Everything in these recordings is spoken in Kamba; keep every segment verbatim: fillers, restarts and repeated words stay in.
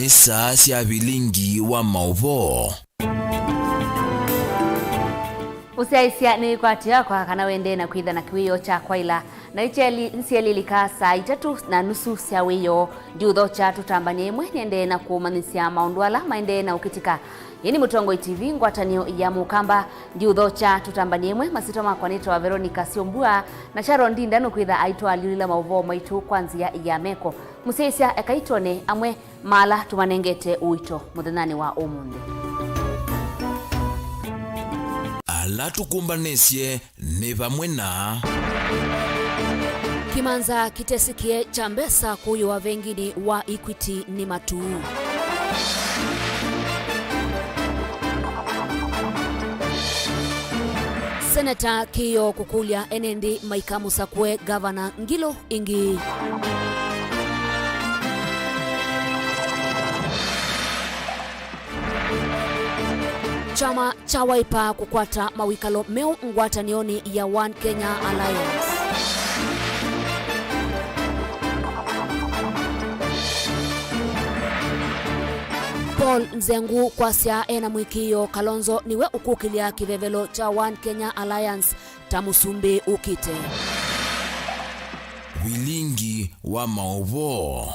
Saa sya vilingi wa maũvoo. Mũsyaĩĩsya nĩkwatĩ yakwa kana wendee na kwĩtha na kĩwĩoo kya kwaĩla na ikyeli nsyelilika saa itatũ na nusu sya wĩoo. Ndiũthokya tũtambany'e ĩmwe nĩendee na kũũmanyĩsya maũndũ ala maendee na ũkĩtĩka. Ĩĩ nĩ Mũtongoi T V, ngwatanĩo ya Mũkamba. Ndiũthokya tũtambany'e ĩmwe. Masyĩtwa makwa nĩtawa Veronica Syombua, na Sharon Ndinda nũkwĩtha aitũalyũlĩla maũvoo maitũ kwa nzĩa ya meko. Mũsyaĩĩsya, ekai twone amwe ma ala tũmanengete ũito mũthenyanĩ wa ũmũnthĩ. Ala tũkũmbanĩsye nĩ vamwe na kĩmanza kĩtesĩkĩe kya mbesa kũyũwa venginĩ wa Equity nĩ matuu. Seneta Kĩĩo kũkũlya ene nthĩ maikamũsakũe Gavana Ngilu ĩngĩ. Kyama kya Wiper kũkwata mawĩkalo meũ ngwatanĩonĩ ya One Kenya Alliance. Paul Nzengu kwasya ena mũĩkĩĩo Kalonzo nĩwe ũkũkĩlya kĩvevelo kya One Kenya Alliance ta mũsumbĩ ũkĩte. Vilingi wa maũvoo.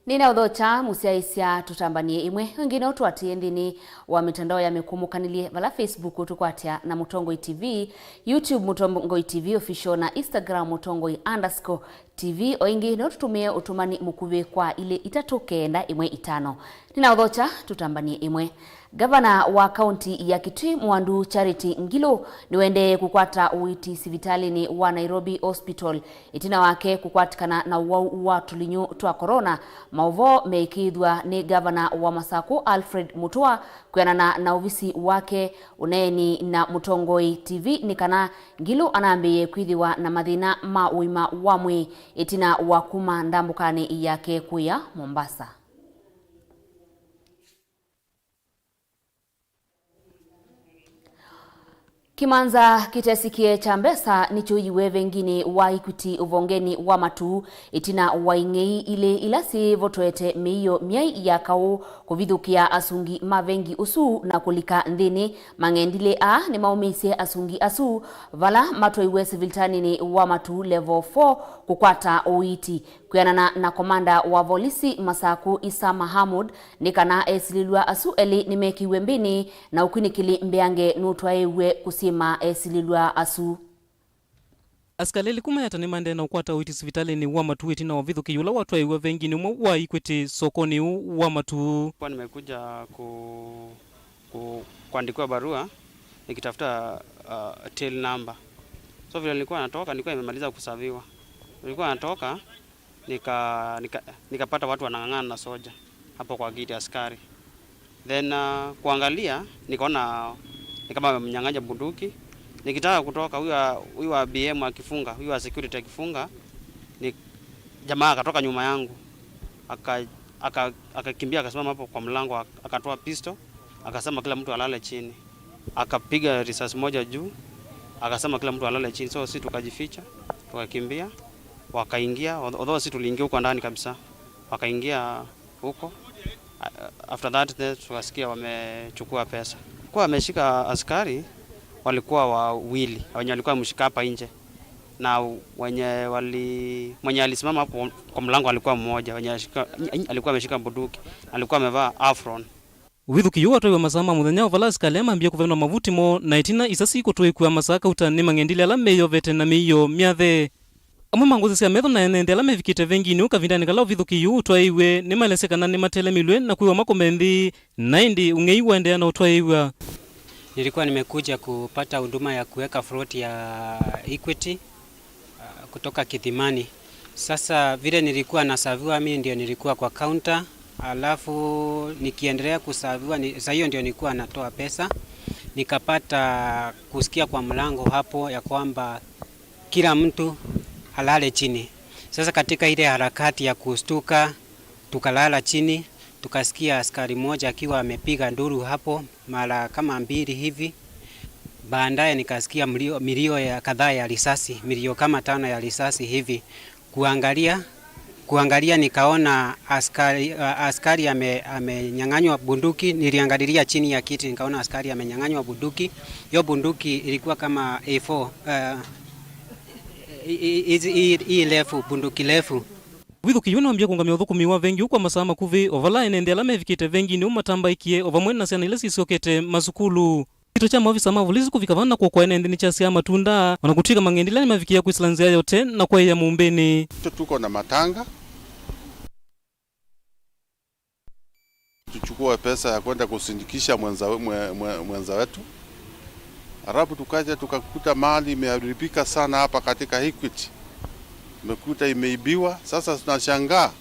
Nĩnaũthokya mũsyaĩĩsya tũtambany'e ĩmwe. Ĩngĩ no tũatĩĩe nthĩnĩ wa mĩtandao ya mĩkũmũkanĩlye, vala Facebook tũkwatĩa na Mũtongoi T V, YouTube Mũtongoi T V Official, na Instagram Mũtongoi underscore T V. O ĩngĩ no tũtũmĩe ũtũmani mũkuvĩ kwa ilĩ itatũ kenda ĩmwe itano. Nĩnaũthokya tũtambany'e ĩmwe. Ngavana wa kaunti ya Kitui Mwandu Charity Ngilu nĩwendee kũkwata ũiiti sivitalĩnĩ wa Nairobi Hospital ĩtina wake kũkwatĩkana na ũwau wa tũlinyũ twa corona. Maũvoo meĩkĩĩthw'a nĩ ngavana wa Masakũ Alfred Mutua kwĩanana na ovisi wake. Ũneeni na Mũtongoi T V nĩ kana Ngilu anambĩĩe kwĩthĩwa na mathĩna ma ũima wa mwĩĩ ĩtina wa kuma ndambũkanĩ yake kũya Mombasa. Kĩmanza kĩtesĩkĩe kya mbesa nĩkyũiwe venginĩ wa Equity ũvongenĩ wa Matuu ĩtina wa ing'ei ilĩ ila syĩvotoete mĩio myai ya kaũ kũvithũkĩa asungi ma vengi ũsu na kũlika nthĩnĩ. Mang'endilĩ aa nĩmaũmĩisye asungi asu vala matwaiwe sivitalĩnĩ wa Matuu Level four kũkwata ũiiti. Kwĩanana na komanda wa volisi Masaku Isa Mahamud, nĩ kana esilĩlw'a asu elĩ nĩmekiwe mbĩnĩ na ũkunĩkĩli mbĩange nũtwaĩw'e kũsyĩma esilĩlw'a asu. Asikalĩ elĩ kuma Yatta nĩmaendee na ũkwata ũiiti sivitalĩnĩ wa Matuu ĩtina wa ũvithũkĩi ũla watwaĩw'a venginĩ ũmwe wa Equity sokonĩ ũũ wa Matuu. Kwa nimekuja ku, ku, kuandikiwa barua nikitafuta, uh, till number. So vile nilikuwa natoka, nilikuwa nimemaliza kusaviwa. Nilikuwa natoka, nika, nika, nikapata watu wanang'ang'ana na soja hapo kwa gate, askari. Then, uh, kuangalia, nikaona ni kama wamemnyang'anya bunduki. Nikitaka kutoka, huyu wa, huyu wa B M akifunga, huyu wa security akifunga, ni jamaa akatoka nyuma yangu. Aka, aka, akakimbia akasimama hapo kwa mlango, ak-, akatoa pistol, akasema kila mtu alale chini. Akapiga risasi moja juu, akasema kila mtu alale chini. So si tukajificha, tukakimbia, wakaingia, although si tuliingia huko ndani kabisa. Wakaingia huko. A-, after that, then tukasikia wamechukua pesa. Kwa wameshika askari, walikuwa wawili, wenye walikuwa wameshika hapa nje. Na wenye wali-, mwenye alisimama hapo kwa mlango alikuwa mmoja, wenye alishika, alikuwa ameshika bunduki, alikuwa amevaa apron. Ũvithũkĩi ũũ watwaiwe masaa ma mũthenya o vala asikalĩ aa mambie kũvenwa mavuti moo, na ĩtina isasi kũtũĩkwa masaa kauta nĩ mang'endilĩ ala meyovete na mĩio myathe. Amwe ma ngũsĩ sya metho na ene nthĩ ala mevikĩte venginĩ ũũ kavindanĩ kala ũvithũkĩi ũũ ũtwaĩiwe nĩmaelesya kana nĩmatelemilw'e na kwĩw'a makome nthĩ, na ĩndĩ ũng'ei waendeea na ũtwaĩĩw'a. Nilikuwa nimekuja kupata huduma ya kuweka float ya Equity, ah, kutoka Kithimani. Sasa vile nilikuwa nasaviwa, mimi ndio nilikuwa kwa counter, alafu nikiendelea kusaviwa, ni, saa hiyo ndio nilikuwa natoa pesa. Nikapata kusikia kwa mlango hapo ya kwamba kila mtu alale chini. Sasa katika ile harakati ya kustuka, tukalala chini, tukasikia askari mmoja akiwa amepiga nduru hapo mara kama mbili hivi. Baadaye nikasikia mlio, milio ya kadhaa ya risasi, milio kama tano ya risasi hivi. Kuangalia, Kuangalia nikaona askari, a-, askari ame-, amenyang'anywa bunduki. Niliangalilia chini ya kiti nikaona askari amenyang'anywa bunduki. Hiyo bunduki ilikuwa kama A four, uh, i-, i-, i-, i-, hii refu, bunduki refu. Ũvithũkĩi ũũ nĩwambie kũũngamya ũthũkũmi wa vengi ũũ kwa masaa makuvĩ, o vala ene nthĩ ala mevikĩte venginĩ ũũ matambaĩkie, o vamwe na syana ila syĩsyokete masukulu. Kĩtho kya maovisa ma volisi kũvika vaa na kũkoa ene nthĩ nĩkyasyaa matunda, o na kũtw'ĩka mang'endilĩ nĩmavikĩĩa kwĩsĩla nzĩa yote na kwaĩa mũumbĩnĩ. Tu-, tuko na matanga. Tuchukue pesa ya kwenda kusindikisha mwenza, mwe-, mwe-, mwenza wetu. Halafu tukaja tukakuta mali imeharibika sana hapa katika Equity. Tumekuta imeibiwa. Sasa tunashangaa,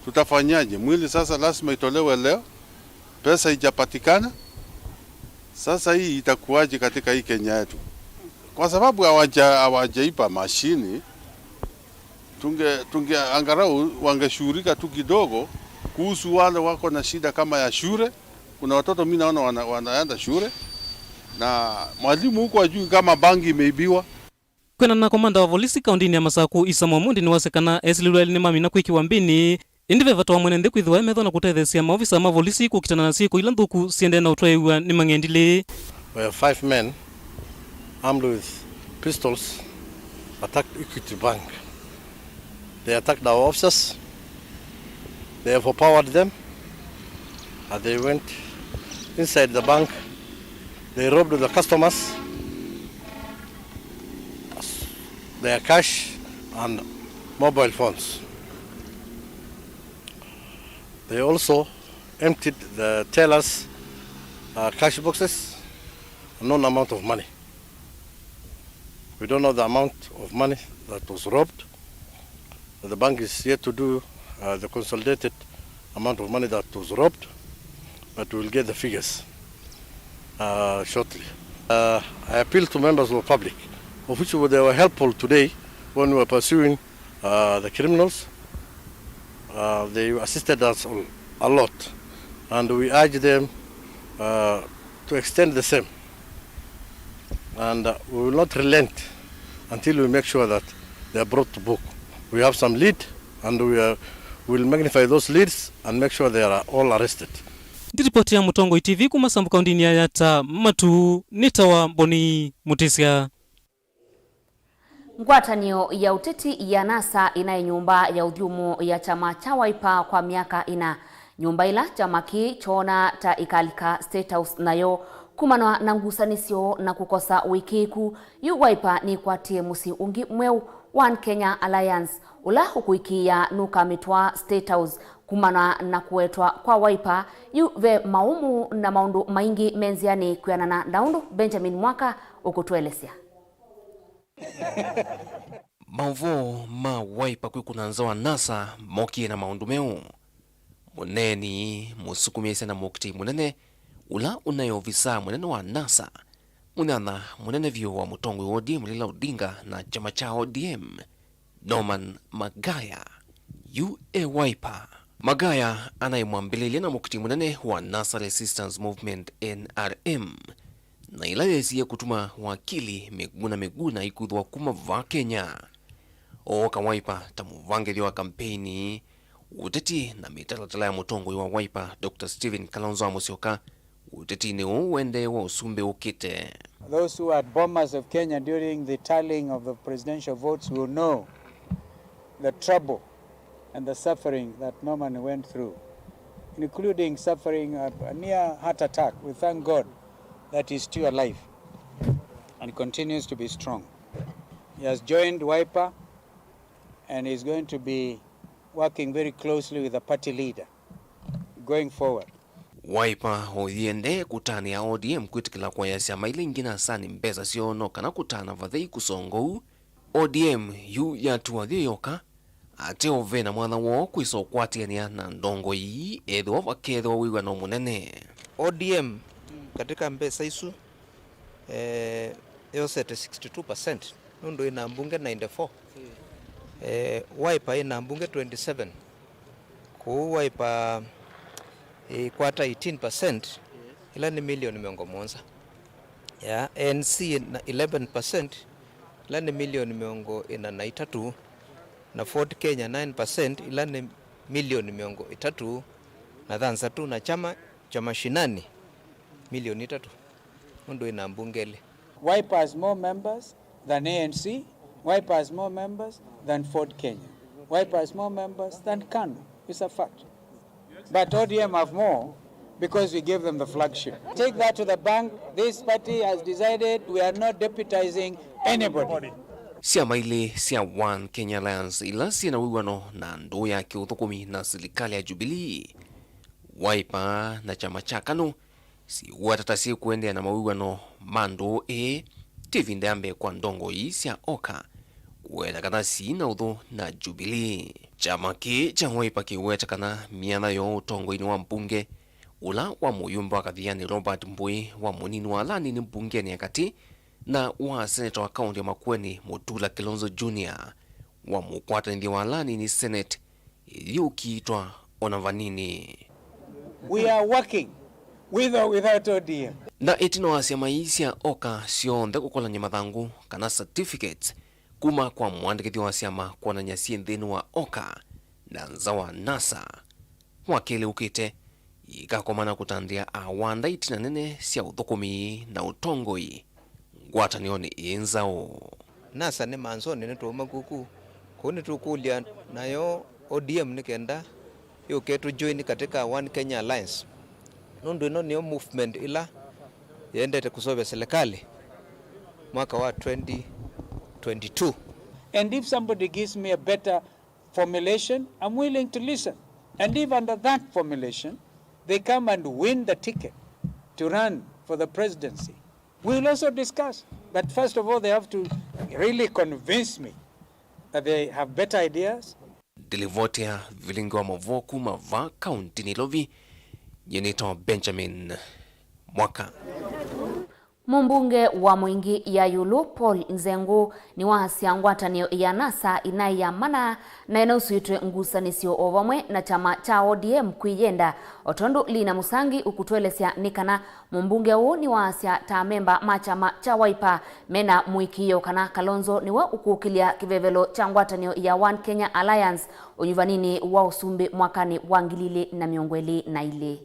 tutafanyaje? Mwili sasa lazima itolewe leo. Pesa haijapatikana. Sasa hii itakuwaje katika hii Kenya yetu? Kwa sababu hawaja-, hawajaiba mashini, tunge-, tunge-, angalau wangeshughulika tu kidogo kuhusu wale wako na shida kama ya shule. Kuna watoto mi naona wana-, wanaenda shule, na mwalimu huko hajui kama bangi imeibiwa. Kwĩanana na komanda wa volisi kaũndĩnĩ ya Masakũ, Isa Mwamundi, nĩwasya kana esilĩlwa elĩ nĩmamina kwĩkĩwa mbĩnĩ, ĩndĩ ve vata wa mwene nthĩ kwĩthĩwa e metho na kũtetheesya maovisa ma volisi kũkitana na syĩko ila nthũku siendee na ũtwaĩĩw'a nĩ mang'endilĩ. Where five men armed with pistols attacked Equity Bank. They attacked our officers. They overpowered them. And they went inside the bank. They robbed the customers their cash and mobile phones. They also emptied the tellers, uh, cash boxes, a known amount of money. We don't know the amount of money that was robbed. The bank is yet to do, uh, the consolidated amount of money that was robbed, but we will get the figures, uh, shortly. Uh, I appeal to members of the public, of which they were helpful today when we were pursuing, uh, the criminals. Uh, they assisted us a lot, and we urge them, uh, to extend the same. And, uh, we will not relent until we make sure that they are brought to book. We have some lead, and we are, will magnify those leads and make sure they are all arrested. Nĩ ripoti ya Mũtongoi T V kuma Sambu kaũndĩnĩ ya Yatta, Matuu nĩtawa Mboni Mũtĩsya. Ngwatanĩo ya ũteti ya NASA ĩnaĩ nyũmba ya ũthyũmũo ya kyama kya Wiper kwa myaka ĩna, nyũmba ĩla kyama kĩĩ kyoonaa ta ĩkalika State House nayo. Kumana na ngusanĩsyo na kũkosa ũĩkĩĩku, yu Wiper nĩkwatie mũsyĩ ũngĩ mweũ, One Kenya Alliance, ũla ũkũĩkĩĩa nũkamĩtwaa State House. Kumana na kũwetwa kwa Wiper, yu ve maũmũ na maũndũ maingĩ me nzĩanĩ kwĩanana na ũndũ Benjamin Mwaka ũkũtũelesya. Maũvoo ma Wiper kwĩkũna nza wa NASA mokie na maũndũ meũ. Mũneeni, mũsukumĩĩsya na mũkitĩi mũnene, ũla ũnaĩ ovisaa mũnene wa NASA, mũnyanya mũnene vyũ wa mũtongoi wa O D M Raila Odinga na kyama kya O D M, Norman Magaya, yu e Wiper. Magaya anaĩ mwambĩlĩlya na mũkitĩi mũnene wa NASA Resistance Movement, N R M, na ĩla yesie kũtuma wakili Miguna Miguna ikwĩthwa kuma vaa Kenya. Ooka Wiper ta mũvangĩthya wa kampeini, ũteti na mĩtalatala ya mũtongoi wa Wiper, Doctor Stephen Kalonzo wa Musyoka, ũtetinĩ ũũ ũendee wa ũsumbĩ ũkĩte. Those who had Bomas of Kenya during the tallying of the presidential votes will know the trouble and the suffering that Norman went through, including suffering a, a near heart attack. We thank God that he's still alive and continues to be strong. He has joined Wiper and is going to be working very closely with the party leader going forward. Wiper o yĩendee kũtanĩa O D M kwĩtĩkĩla kũaĩa syama ila ingĩ na asani mbesa syoo no kana kũtana vathei kũsonga ũu. O D M yu yatuwa thyo yoka, ateo ve na mwanya woo kwĩsa ũkwatĩanĩa na ndongoi ii ethĩwa vakeethĩwa wĩw'ano mũnene. O D M katika mbesa isu, eh, yosete sixty-two percent nũndũ ĩna mbunge ninety-four. Eh, Wiper ĩna mbunge twenty-seven. Kwoou Wiper ĩkwata eighteen percent, ĩla nĩ milioni mĩongo mũonza. Ya A N C na eleven percent, ĩla nĩ milioni mĩongo ĩna na itatũ. Na Ford Kenya nine percent, ila nĩ milioni mĩongo ĩtatũ na thanthatũ, na chama cha mashinani milioni itatũ, nũndũ ĩna mbunge ĩlĩ. Wiper has more members than A N C, Wiper has more members than Ford Kenya, Wiper has more members than KANU. It's a fact. But O D M have more because we gave them the flagship. Take that to the bank. This party has decided we are not deputizing anybody. Syama ilĩ sya One Kenya Alliance ila syĩ na wĩw'ano na ndũũ ya kĩũthũkũmi na silikalĩ ya Jubilee, Wiper na kyama kya KANU, siweta ta syĩkũendeea na mawĩw'ano ma ndũũ ĩĩ, ti ĩvinda ya mbee kwa ndongoi sya OKA kũweta kana syĩ na ũthũ na Jubilee. Kyama kĩĩ kya Wiper kĩweta kana myanya yoo ũtongoinĩ wa mbunge, ũla wa mũyũmbe wa Kathiani Robert Mbũĩ, wa mũnini wa ala anini mbungeni ya katĩ, na wa seneta wa kaũntĩ ya Makueni Mutula Kilonzo Junior, wa mũkwatanĩthya wa ala anini Senate, ĩyĩũkiitwa ona vanini. We are working with or without O D M. Na ĩtina wa syama ii sya OKA syonthe kũkolany'a mathangũ kana certificates kuma kwa mũandĩkĩthya wa syama kwonany'a syĩ nthĩnĩ wa OKA na nza wa NASA, wa kelĩ ũkĩte, ikakomana kũtanthĩa awanda itina nene sya ũthũkũmi na ũtongoi ngwatanĩonĩ ĩĩ nzaũ. NASA nĩ manzoni, nĩtwauma kuku. Kũu nĩtũkũlya nayo O D M nĩ kenda yũke tũjoin katika One Kenya Alliance, nũndũ ĩno nĩyo movement ĩla yendete kũseũvya silikalĩ mwaka wa twenty twenty-two. And if somebody gives me a better formulation, I'm willing to listen. And if under that formulation, they come and win the ticket to run for the presidency, we will also discuss. But first of all, they have to really convince me that they have better ideas. Ndilivoti ya vilingi wa mavoo kuma va kaunti Nairobi, nyie nĩtawa Benjamin Mwaka. Mũmbunge wa Mwingi ya ĩũlũ Paul Nzengũ nĩwaasya ngwatanĩo ya NASA ĩnaĩ ya mana na ĩnausũĩtwe ngusanĩsyo o vamwe na kyama kya O D M kwĩyenda, o tondũ Lina Musangi ũkũtũelesya nĩ kana mũmbunge ũũ nĩwaasya ta amemba ma kyama kya Wiper mena mũĩkĩĩo kana Kalonzo nĩwe ũkũkĩlya kĩvevelo kya ngwatanĩo ya One Kenya Alliance ũnyuvaninĩ wa ũsumbĩ mwakanĩ wa ngili ilĩ na mĩongo ĩlĩ na ilĩ.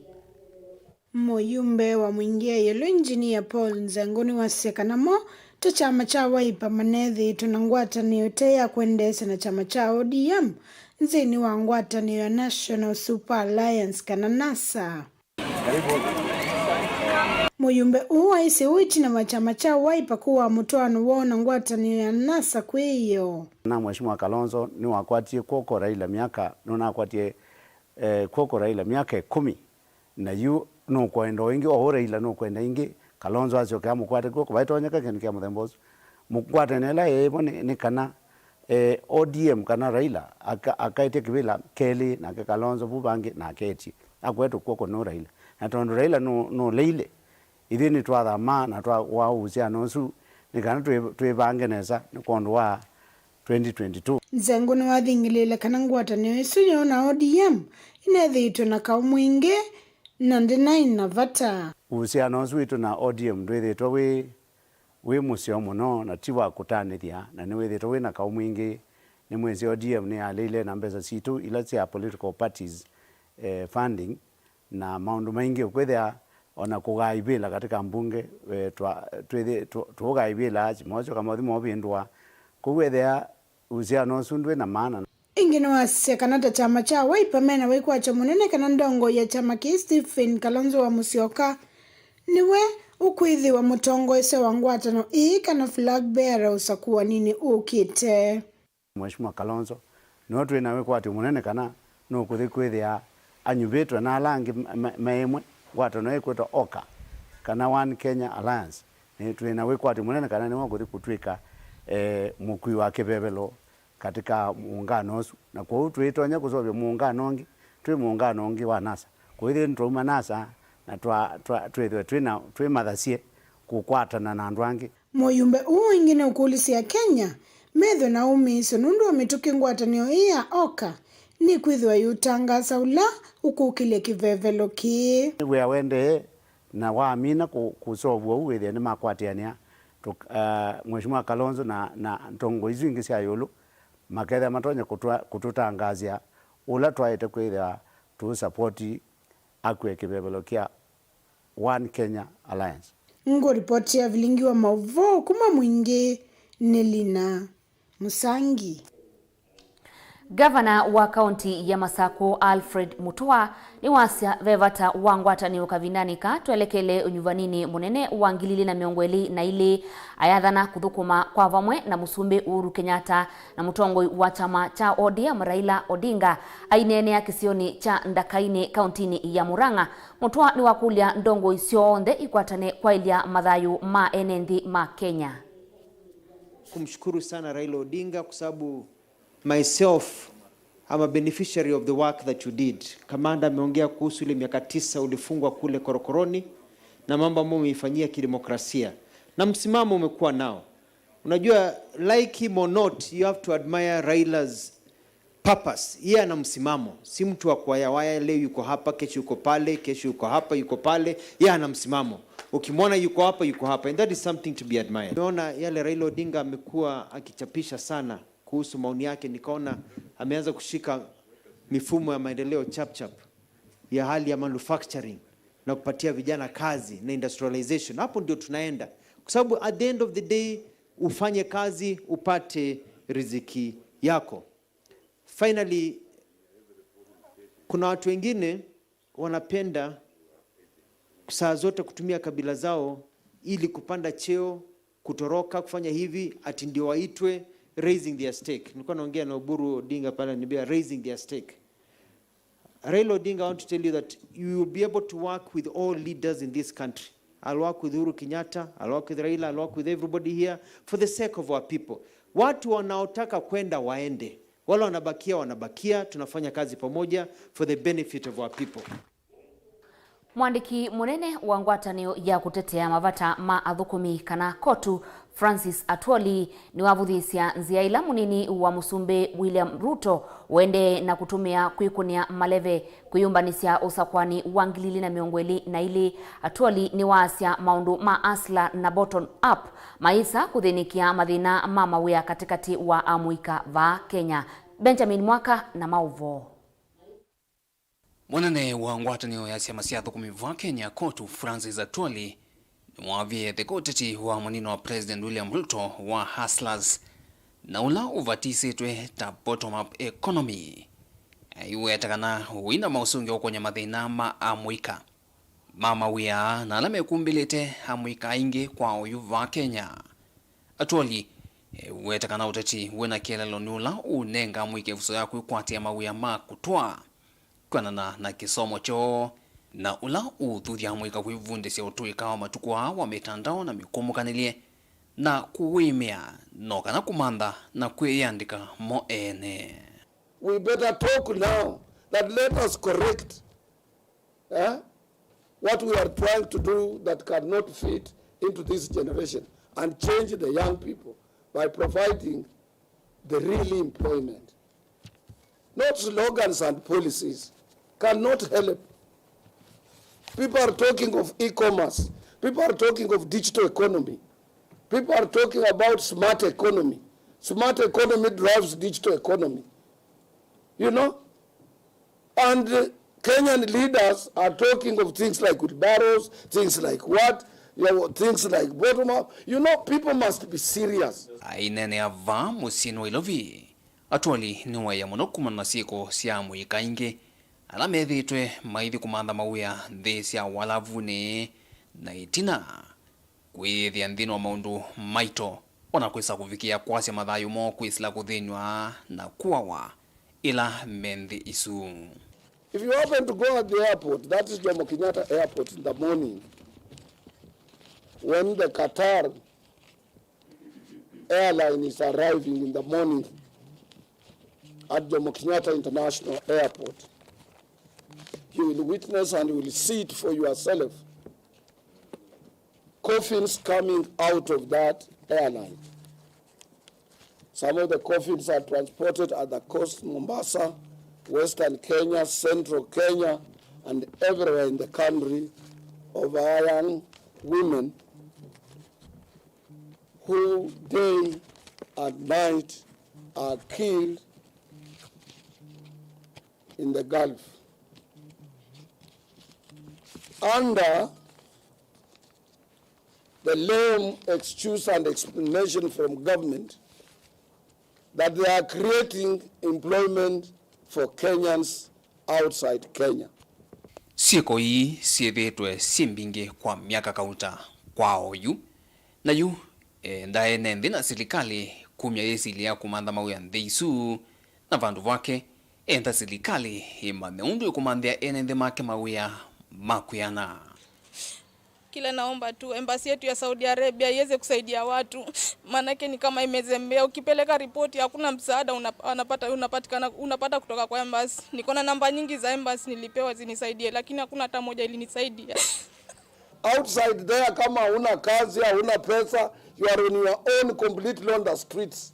Mũyumbe wa Mwingi ya ĩũlũ Engineer Paul Nzengũ nĩwasya kana mo ta kyama kya Wiper manethĩĩtwe na ngwatanĩo ĩte ya kwendeesya na kyama kya O D M nthĩnĩ wa ngwatanĩo ya National Super Alliance kana NASA. Mũyumbe ũũ aisye ũu ĩtina wa kyama kya Wiper kũaa mũtwaano woo na ngwatanĩo ya NASA kwĩyoo. Na Mheshimiwa Kalonzo nĩwakwatie kw'oko Raila myaka, nũnakwatie, eh, kw'oko Raila myaka ĩkũmi. Na yu nũkwenda o ĩngĩ, o ũu Raila nũkwenda ĩngĩ, Kalonzo asyoke amũkwate kw'oko, vaitonyeka kĩndũ kya mũthemba ũsu. Ngwatanĩo ĩla yĩvo nĩ, nĩ kana, eh, O D M kana Raila aka-, akaĩtye kĩvĩla kelĩ, nake Kalonzo vu vangĩ na aketye, akwetwe kw'oko nũ Raila. Na tondũ Raila nũ-, nũleile, ithyĩ nĩtwathamaa na twa-, wa ũhusiano ũsu, nĩ kana twĩ-, twĩvange nesa nĩ kwondũ wa twenty twenty-two. Nzengũ nĩwathingĩlĩĩle kana ngwatanĩo ĩsu yoo na O D M ĩnethĩĩtwe na kaũ mwingĩ na ndĩnaĩ na vata. Uhusiano ũsu witũ na O D M ndwĩthĩĩtwe wĩ, wĩ mũseo mũno na ti wa kũtanĩthya, na nĩwĩthĩĩtwe wĩ na kaũ mwingĩ. Nĩmwĩsĩ O D M nĩyaleile na mbesa sitũ ila sya political parties, eh, funding, na maũndũ maingĩ, ũkwĩthĩa ona kũgaa ivĩla katika mbunge, eh, twa-, twĩthĩ-, tũ-, tũũgaa ivĩla, mosyoka mothi movĩndũa. Kwoou wethĩa uhusiano ũsu ndwĩ na maana. Ĩngĩ nĩwasisya kana ta kyama kya Wiper mena wĩkwatyo mũnene kana ndongoi ya kyama kĩĩ Stephen Kalonzo wa Musyoka nĩwe ũkwĩthĩwa mũtongoesya wa ngwatanĩo ĩĩ kana flag bearer ũsakũaninĩ ũkĩte. Mheshimiwa Kalonzo, nĩwe twĩ na wĩkwatyo mũnene kana nũkũthi kwĩthĩa anyuvĩtwe na ala angĩ ma-, ma-, maĩmwe ngwatanĩo ĩkwĩtwa OKA, kana One Kenya Alliance. Nĩ twĩ na wĩkwatyo mũnene kana nĩwe ũkũthi kũtw'ĩka, eh, mũkui wa kĩvevelo katika mũũngano ũsu. Na kwoou twĩtonya kũseũvya mũũngano ũngĩ, twĩ mũũngano ũngĩ wa NASA. Kwoou ithyĩ nĩtwauma NASA na twa-, twa-, twĩthĩwe twĩ na, twĩmathasye kũkwatana na andũ angĩ. Mũyumbe ũũ ĩngĩ nĩũkũlĩsye Akenya methwe na ũmĩĩsyo nũndũ wa mĩtũkĩ ngwatanĩo ĩĩ ya OKA nĩkwĩthĩwa yũtangaasa ũla ũkũkĩlya kĩvevelo kĩĩ. Wĩa wendee na wamina kũ-, kũseũvw'a ũu wĩthĩe nĩmakwatĩanĩa tũ-, ah, Mheshimiwa Kalonzo na, na ndongoi isu ingĩ sya ĩũlũ makethĩa matonya kũtwa-, kũtũtangaasya ũla twaĩte kwĩthĩwa tũũsapoti akw'e kĩvevelo kya One Kenya Alliance. Ngũripoti ya vilingi wa maũvoo kuma Mwingĩ nĩ Lina Mũsangi. Ngavana wa kaunti ya Masakũ, Alfred Mutua, nĩwasya ve vata wa ngwatanĩo kavindanĩ ka twelekele ũnyuvaninĩ mũnene wa ngili ilĩ na mĩongo ĩlĩ na ilĩ, ayathana kũthũkũma kwa vamwe na Mũsumbĩ Uhuru Kenyatta na mũtongoi wa kyama kya O D M Raila Odinga. Aineenea kĩsionĩ kya Ndakainĩ kauntinĩ ya Murang'a, Mutua nĩwakũlya ndongoi syonthe ikwatane kwaĩlya mathayũ ma ene nthĩ ma Kenya. Kumshukuru sana Raila Odinga kwa sababu myself, I'm a beneficiary of the work that you did. Kamanda ameongea kuhusu ile miaka tisa ulifungwa kule korokoroni na mambo ambayo umeifanyia kidemokrasia na msimamo umekuwa nao. Unajua, like him or not, you have to admire Raila's purpose. Yeye ana msimamo, si mtu wa kuwayawaya, leo yuko hapa, kesho yuko pale, kesho yuko hapa, yuko pale. Yeye ana msimamo, ukimwona yuko hapa, yuko hapa, and that is something to be admired. Nimeona yale Raila Odinga amekuwa akichapisha sana kuhusu maoni yake, nikaona ameanza kushika mifumo ya maendeleo chap chap ya hali ya manufacturing na kupatia vijana kazi na industrialization. Hapo ndio tunaenda, kwa sababu at the end of the day ufanye kazi upate riziki yako. Finally, kuna watu wengine wanapenda saa zote kutumia kabila zao ili kupanda cheo, kutoroka, kufanya hivi, ati ndio waitwe raising their stake. Nilikuwa naongea na Oburu Odinga pale, ananiambia raising their stake. Raila Odinga, I want to tell you that you will be able to work with all leaders in this country. I'll work with Uhuru Kenyatta, I'll work with Raila, I'll work with everybody here for the sake of our people. Watu wanaotaka kwenda waende, wale wanabakia wanabakia, tunafanya kazi pamoja for the benefit of our people. Mwandĩki mũnene wa ngwatanĩo ya kũtetea mavata ma athũkũmi kana kotu, Francis Atwoli, nĩwavũthĩĩsya nzĩa ĩla mũnini wa mũsumbĩ William Ruto ũendee na kũtũmĩa kwĩkũnĩa maleve kwĩyũmbanĩsya ũsakũanĩ wa ngili ilĩ na mĩongo ĩlĩ na ilĩ. Atwoli nĩwaasya maũndũ ma hustler na bottom up mayĩsa kũthĩnĩkĩa mathĩna ma mawĩa katĩkatĩ wa amũika vaa Kenya. Benjamin Mwaka na maũvoo. Mũnene wa ngwatanĩo ya syama sya athũkũmi vaa Kenya, kotu, Francis Atwoli, nĩwavie ĩtheka ũteti wa mũnini wa President William Ruto wa hustlers, na ũla ũvatisĩtwe ta bottom up economy, aiweta kana ũi na maũsũngĩo wa kũkũnya mathĩna ma amũika ma mawĩa na ala mekumbĩlĩte amũika aingĩ kwa oyu vaa Kenya. Atwoli eweta kana ũteti wĩna kĩeleelo nĩ ũla ũũnenga amũika ĩvuso ya kwĩkwatĩa mawĩa ma kũtwaa kwĩanana na kĩsomo kyoo, na ũla ũũthuthya amũika kwĩvundĩsya ũtũĩka wa matukũ aa wa mĩtandao na mĩkũmũkanĩlye na kũwĩmĩa, no kana kũmantha na kwĩyĩandĩka mo ene. We better talk now that let us correct, eh, what we are trying to do that cannot fit into this generation and change the young people by providing the real employment. Not slogans and policies cannot help. People are talking of e-commerce. People are talking of digital economy. People are talking about smart economy. Smart economy drives digital economy. You know? And uh, Kenyan leaders are talking of things like wheelbarrows, things like what, you know, things like bottom up. You know, people must be serious. Aineenea vaa mũsyĩnĩ wa Ilovi, Atwoli nĩwaĩa mũno kumana na syĩko sya amũika aingĩ ala methĩĩtwe maithi kũmantha mawĩa nthĩ sya ũalavunĩ na ĩtina kwĩyĩthĩa nthĩnĩ wa maũndũ maito, o na kwĩsa kũvikĩa kwasya mathayũ moo kwĩsĩla kũthĩnw'a na kũawa ĩla me nthĩ isu. If you happen to go at the airport, that is Jomo Kenyatta Airport in the morning, when the Qatar airline is arriving in the morning at Jomo Kenyatta International Airport, you will witness and you will see it for yourself. Coffins coming out of that airline. Some of the coffins are transported at the coast, Mombasa, Western Kenya, Central Kenya, and everywhere in the country, of our young women who day and night are killed in the Gulf under the lame excuse and explanation from government that they are creating employment for Kenyans outside Kenya. Syĩko ii syĩthĩĩtwe syĩ mbingĩ kwa myaka kauta kwa oyu, na yu, e, ndaene nthĩ na silikalĩ kumya yĩsilĩ ya kũmantha mawĩa nthĩ isu, na vandũ vake, enda silikalĩ ĩmanye ũndũ ĩkũmanthĩa ene nthĩ make mawĩa ma kwĩana. Kila naomba tu, embassy yetu ya Saudi Arabia iweze kusaidia watu. Maanake ni kama imezembea. Ukipeleka ripoti, hakuna msaada una-, anapata, unapatikana, unapata kutoka kwa embassy. Niko na namba nyingi za embassy nilipewa zinisaidie, lakini hakuna hata moja ilinisaidia. Outside there, kama huna kazi, hauna pesa, you are on your own completely on the streets.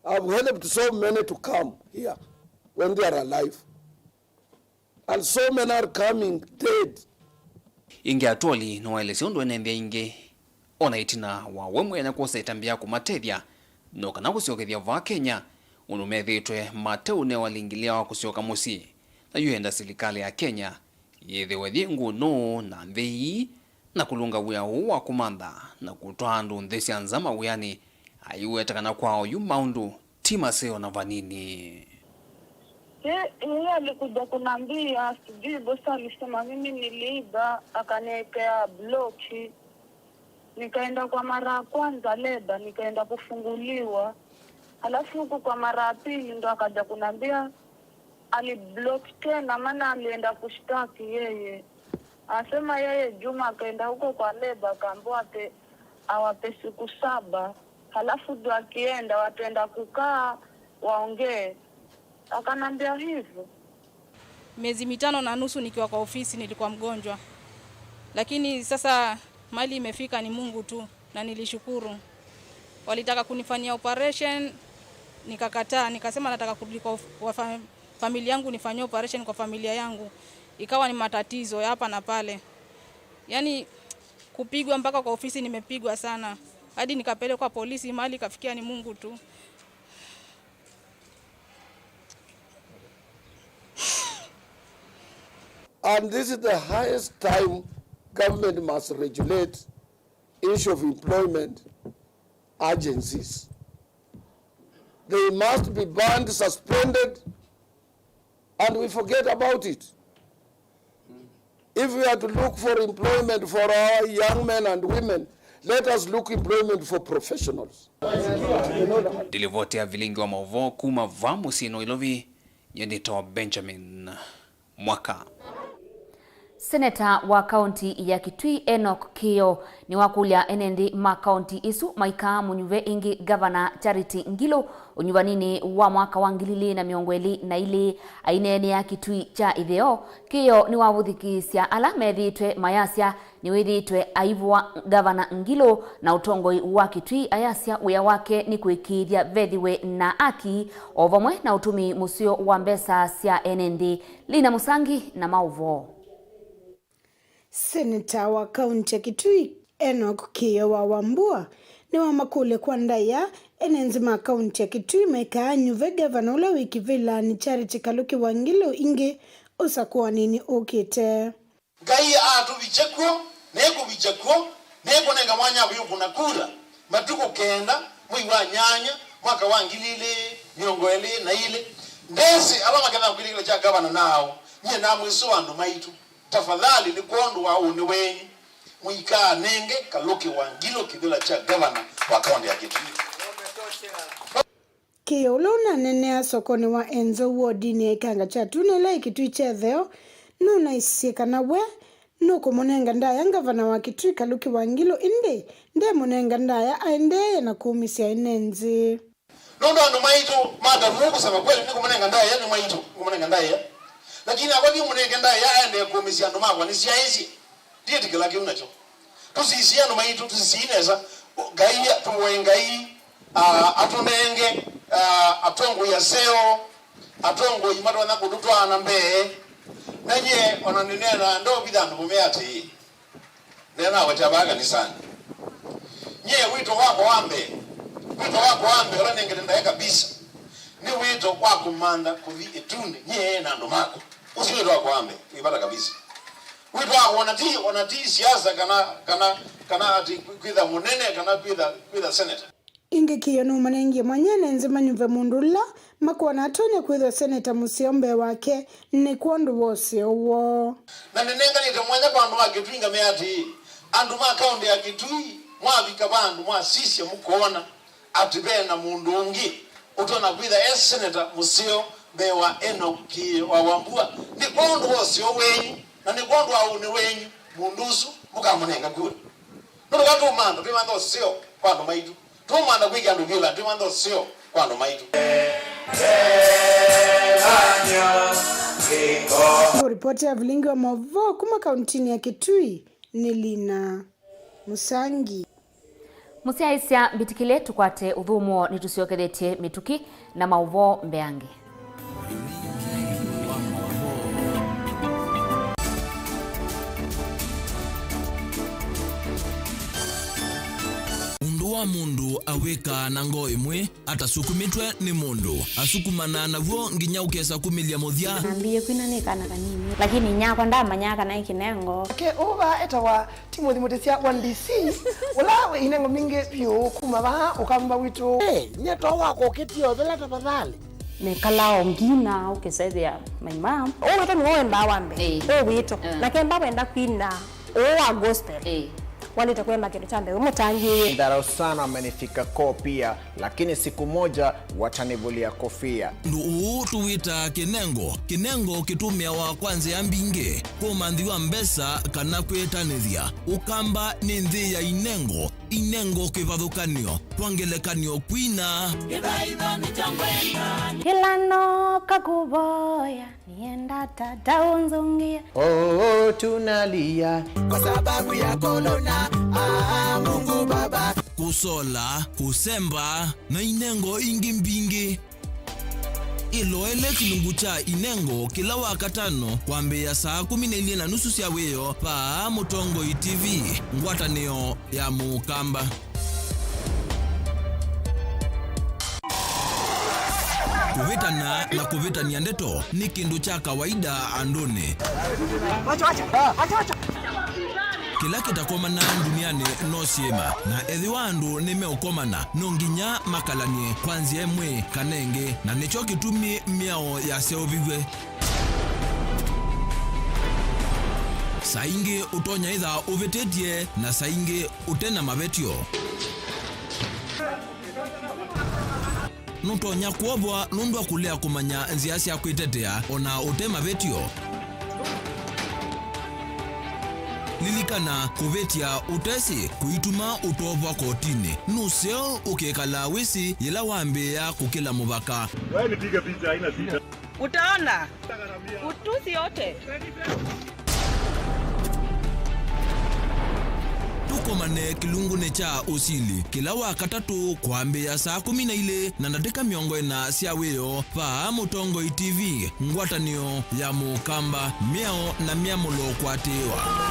I've helped so many to come here when they are alive. And so many are coming dead. Ĩngĩ, atwoli nĩwaelesya ũndũ ene nthĩ aingĩ, o na ĩtina wa we mwene kwosa ĩtambya ya kũmatethya, no kana kũsyokethya vaa Kenya, ũndũ methĩĩtwe mateũnewa lingilĩa wa kũsyoka mũsyĩ. Na yu enda silikalĩ ya Kenya yĩthĩwe yĩ ngũnũ na nthĩ ii, na kũlũnga wĩa ũũ wa kũmantha na kũtwaa andũ nthĩ sya nza mawĩanĩ, aiweta kana kwa oyu maũndũ ti maseo na vanini. Ye-, yeye alikuja kunambia, sijui bosi alisema mimi niliiba, akaniwekea bloki. Nikaenda kwa mara ya kwanza leba, nikaenda kufunguliwa. Halafu huku kwa mara ya pili ndo akaja kunambia, aliblock tena, maana alienda kushtaki yeye. Asema yeye Juma akaenda huko kwa leba, akaambiwa ate-, awape siku saba, halafu ndo akienda wataenda kukaa waongee. Akanambia hivyo. Miezi mitano na nusu nikiwa kwa ofisi nilikuwa mgonjwa, lakini sasa mali imefika ni Mungu tu, na nilishukuru. Walitaka kunifanyia operation, nikakataa, nikasema nataka kurudi kwa of-, kwa fa-, familia yangu, nifanyie operation kwa familia yangu. Ikawa ni matatizo ya hapa na pale, yaani kupigwa, mpaka kwa ofisi nimepigwa sana, hadi nikapelekwa polisi, mali ikafikia ni Mungu tu. And this is the highest time government must regulate issue of employment agencies. They must be banned, suspended, and we forget about it. If we are to look for employment for our young men and women, let us look employment for professionals. Ndilivoti ya vilingi wa maũvoo kuma vaa mũsyĩ Nairobi, nyie nĩtawa Benjamin Mwaka. Seneta wa kaunti ya Kitui Enoch Kĩĩo nĩwakũlya ene nthĩ ma kaunti ĩsu maikaa mũnyuve ĩngĩ Ngavana Charity Ngilu ũnyuvaninĩ wa mwaka wa ngili ilĩ na mĩongo ĩlĩ na ilĩ. Aineenea Kitui kya ĩtheo, Kĩĩo nĩwavũthĩkĩĩsya ala methĩĩtwe mayasya nĩwĩthĩĩtwe aivũa Ngavana Ngilu na ũtongoi wa Kitui, ayasya wĩa wake nĩ kũĩkĩĩthya vethĩwe na aki, o vamwe na ũtũmĩi mũseo wa mbesa sya ene nthĩ. Lina Mũsangi na maũvoo. Seneta wa kaunti ya Kitui, Enoch Kĩĩo wa Wambua, nĩwamakũlya kwa ndaĩa ene nthĩ ma kaunti ya Kitui maikaa anyuve ngavana ũla wĩ kĩvĩlanĩ Charity Kaluki Wangilu ĩngĩ ũsakũanĩnĩ ũkĩte. Ngai aatũvikya kw'o, na ekũvikya kw'o, na ekũnenga mwanya wa kũyũkũna kura matukũ kenda mwei wa nyanya mwaka wa ngili ilĩ mĩongo ĩlĩ na ilĩ. Ndesĩ ala makethĩa kwĩlĩkĩla kya ngavana nao, nyie namwĩsũa andũ maitũ, tafadhali, nĩ kwondũ wa ũnĩ wenyu, mũikaanenge Kaluki Wangilu kĩvĩla kya ngavana wa kaunti ya Kitui. Kĩĩo ũla ũnaneenea sokonĩ wa Enzo wodinĩ ya Ikanga kya Tuna ĩla ĩ Kitui kya ĩtheo nũnaisye kana we nũkũmũnenga ndaĩa ngavana wa Kitui Kaluki Wangilu, ĩndĩ ndemũnenga ndaĩa aendeeye na kũũmĩsya ene nthĩ. Nũndũ andũ maitũ matamũũ, kusema kweli, nĩkũmũnenga ndaĩa nĩ maitũ, nĩkũmũnenga ndaĩa. Lakini akwa nĩmũnenge ndaĩa aendee kũũmĩsya andũ makwa, nĩsyaĩsye. Ndiĩtĩkĩla kĩu nakyo. Tũsisye andũ maitũ, tũsisye nesa. Ngai, tũvoe Ngai, ah, atũnenge, ah, atongoi aseo, atongoi matonya kũtũtwaa na mbee. Na nyie ona nĩneenaa ndeũvitha andũ kũmea atĩĩ, neenaweta vaa kanisanĩ. Nyie wito wakwa wa mbee, Wĩto wakwa wa mbee ũla nengete ndaeka visa nĩ wĩto wa kũmantha kũthi ĩtunĩ nyie na andũ makwa. Ũsu nĩ wĩto wakwa wa mbee, wĩ vata kabisa. Wĩto wakwa ona ti, ona ti siasa kana, kana, kana ati kwĩtha mũnene kana kwĩtha, kwĩtha senator. Ĩngĩ kĩĩo nũmanengie mwanya ene nzĩ manyuve mũndũ ũla makwona atonya kwĩthwa seneta mũseo mbee wake nĩ kwondũ wa ũseo woo. Na nĩnenganĩte mwanya kwa andũ ma Kĩtui ngamea atĩĩ, andũ ma kaũntĩ ya Kĩtui, mwavika vandũ mwasisya mũkoona atĩ ve na mũndũ ũngĩ ũtonya kwĩtha e seneta mũseo mbee wa Enock Kĩĩo wa Wambua, nĩ kwondũ wa ũseo wenyu na nĩ kwondũ wa ũnĩ wenyu mũndũ ũsu mũkamũnenga kura. Nũndũ ka tũmantha, twĩmantha ũseo kwa andũ maitũ. Tũmantha kwĩkĩa andũ vyũla, twĩmantha ũseo kwa andũ maitũ. Ripoti ya vilingi wa maũvoo kuma kauntinĩ ya Kitui nĩ Lina Musangi. Mũsyaĩĩsya mbĩtĩkĩle tũkwate ũthũmũo, nĩtũsyokethetye mĩtũkĩ na maũvoo mbeange. Ũndũ wa mũndũ awĩkaa na ngoo ĩmwe atasukumĩtwe nĩ mũndũ, asukumanaa naw'o nginya ũkesa kumĩlya mũthya. Nambĩĩe kwina nĩ kana kanini, lakini nyakwa ndamanyaa kana ĩ kĩnengo. Nake ũũ vaa etawa Timothy Mũtĩsya wa D C, ũla wĩ inengo mbingĩ vyũ kuma vaa ũkamba witũ. Ĩ, nyie to wakwa ũkĩtie ũthela tafadhali. Nekalaa o ngina ũkĩsethĩa my mom. Ũũ wĩto nĩwe wendaa wa mbee. Ĩĩ. Ũũ wĩto. Mm. Na kemba wenda kwina ũũ wa gospel. Ĩĩ. Walĩte kũemba kĩndũ kya mbee, wĩ mũtangĩĩe. Dharau sana amenifika koo pia, lakini siku moja watanivulia kofia. Ũndũ ũũ tũwĩtaa kĩnengo. Kĩnengo kĩtũmĩawa kwa nzĩa mbingĩ, kũmanthĩwa mbesa kana kwĩtanĩthya. Ũkamba nĩ nthĩ ya inengo, inengo kĩvathũkany'o, kwa ngelekany'o kwina. Kĩla nooka kũvoya, nienda tata ũnzũngĩe. Oh, tunalia kwa sababu ya corona. Ah, Mungu Baba. Kũsola, kũsemba, na inengo ingĩ mbingĩ. Ĩloele kĩlungu kya inengo kĩla Wakatano kwambĩĩa saa kũmi na ilĩ na nusu sya wĩoo vaa Mũtongoi T V, ngwatanĩo ya Mũkamba. Kũvĩtana na kũvĩtany'a ndeto nĩ kĩndũ kya kawaida andũnĩ. Kĩla kĩtakomanaa ndunianĩ no syĩma, na ethĩwa andũ nĩmeũkomana, no nginya makalany'e kwa nzĩa ĩmwe kana ĩngĩ, na nĩkyo kĩtumi mĩao yaseũviw'e. Saa ingĩ ũtonya ĩtha ũvĩtĩtye, na saa ingĩ ũte na mavetyo. Nũtonya kwovwa nũndũ wa kũlea kũmanya nzĩa sya kwĩtetea o na ũte mavetyo. Lilikana, kũvĩtya ũtesĩ kũituma ũtovwa kotinĩ. Nũseo ũkĩkalaa wĩsĩ yĩla wambĩĩa kũkĩla mũvaka. Wewe nipige picha, haina shida. Utaona utusi yote. Tũkomane kĩlungunĩ kya ũsili kĩla Wakatatũ kwambĩĩa saa kũmi na ilĩ na ndatĩka mĩongo ĩna sya wĩoo vaa Mũtongoi T V, ngwatanĩo ya Mũkamba, mĩao na myamũlo kwatĩĩwa.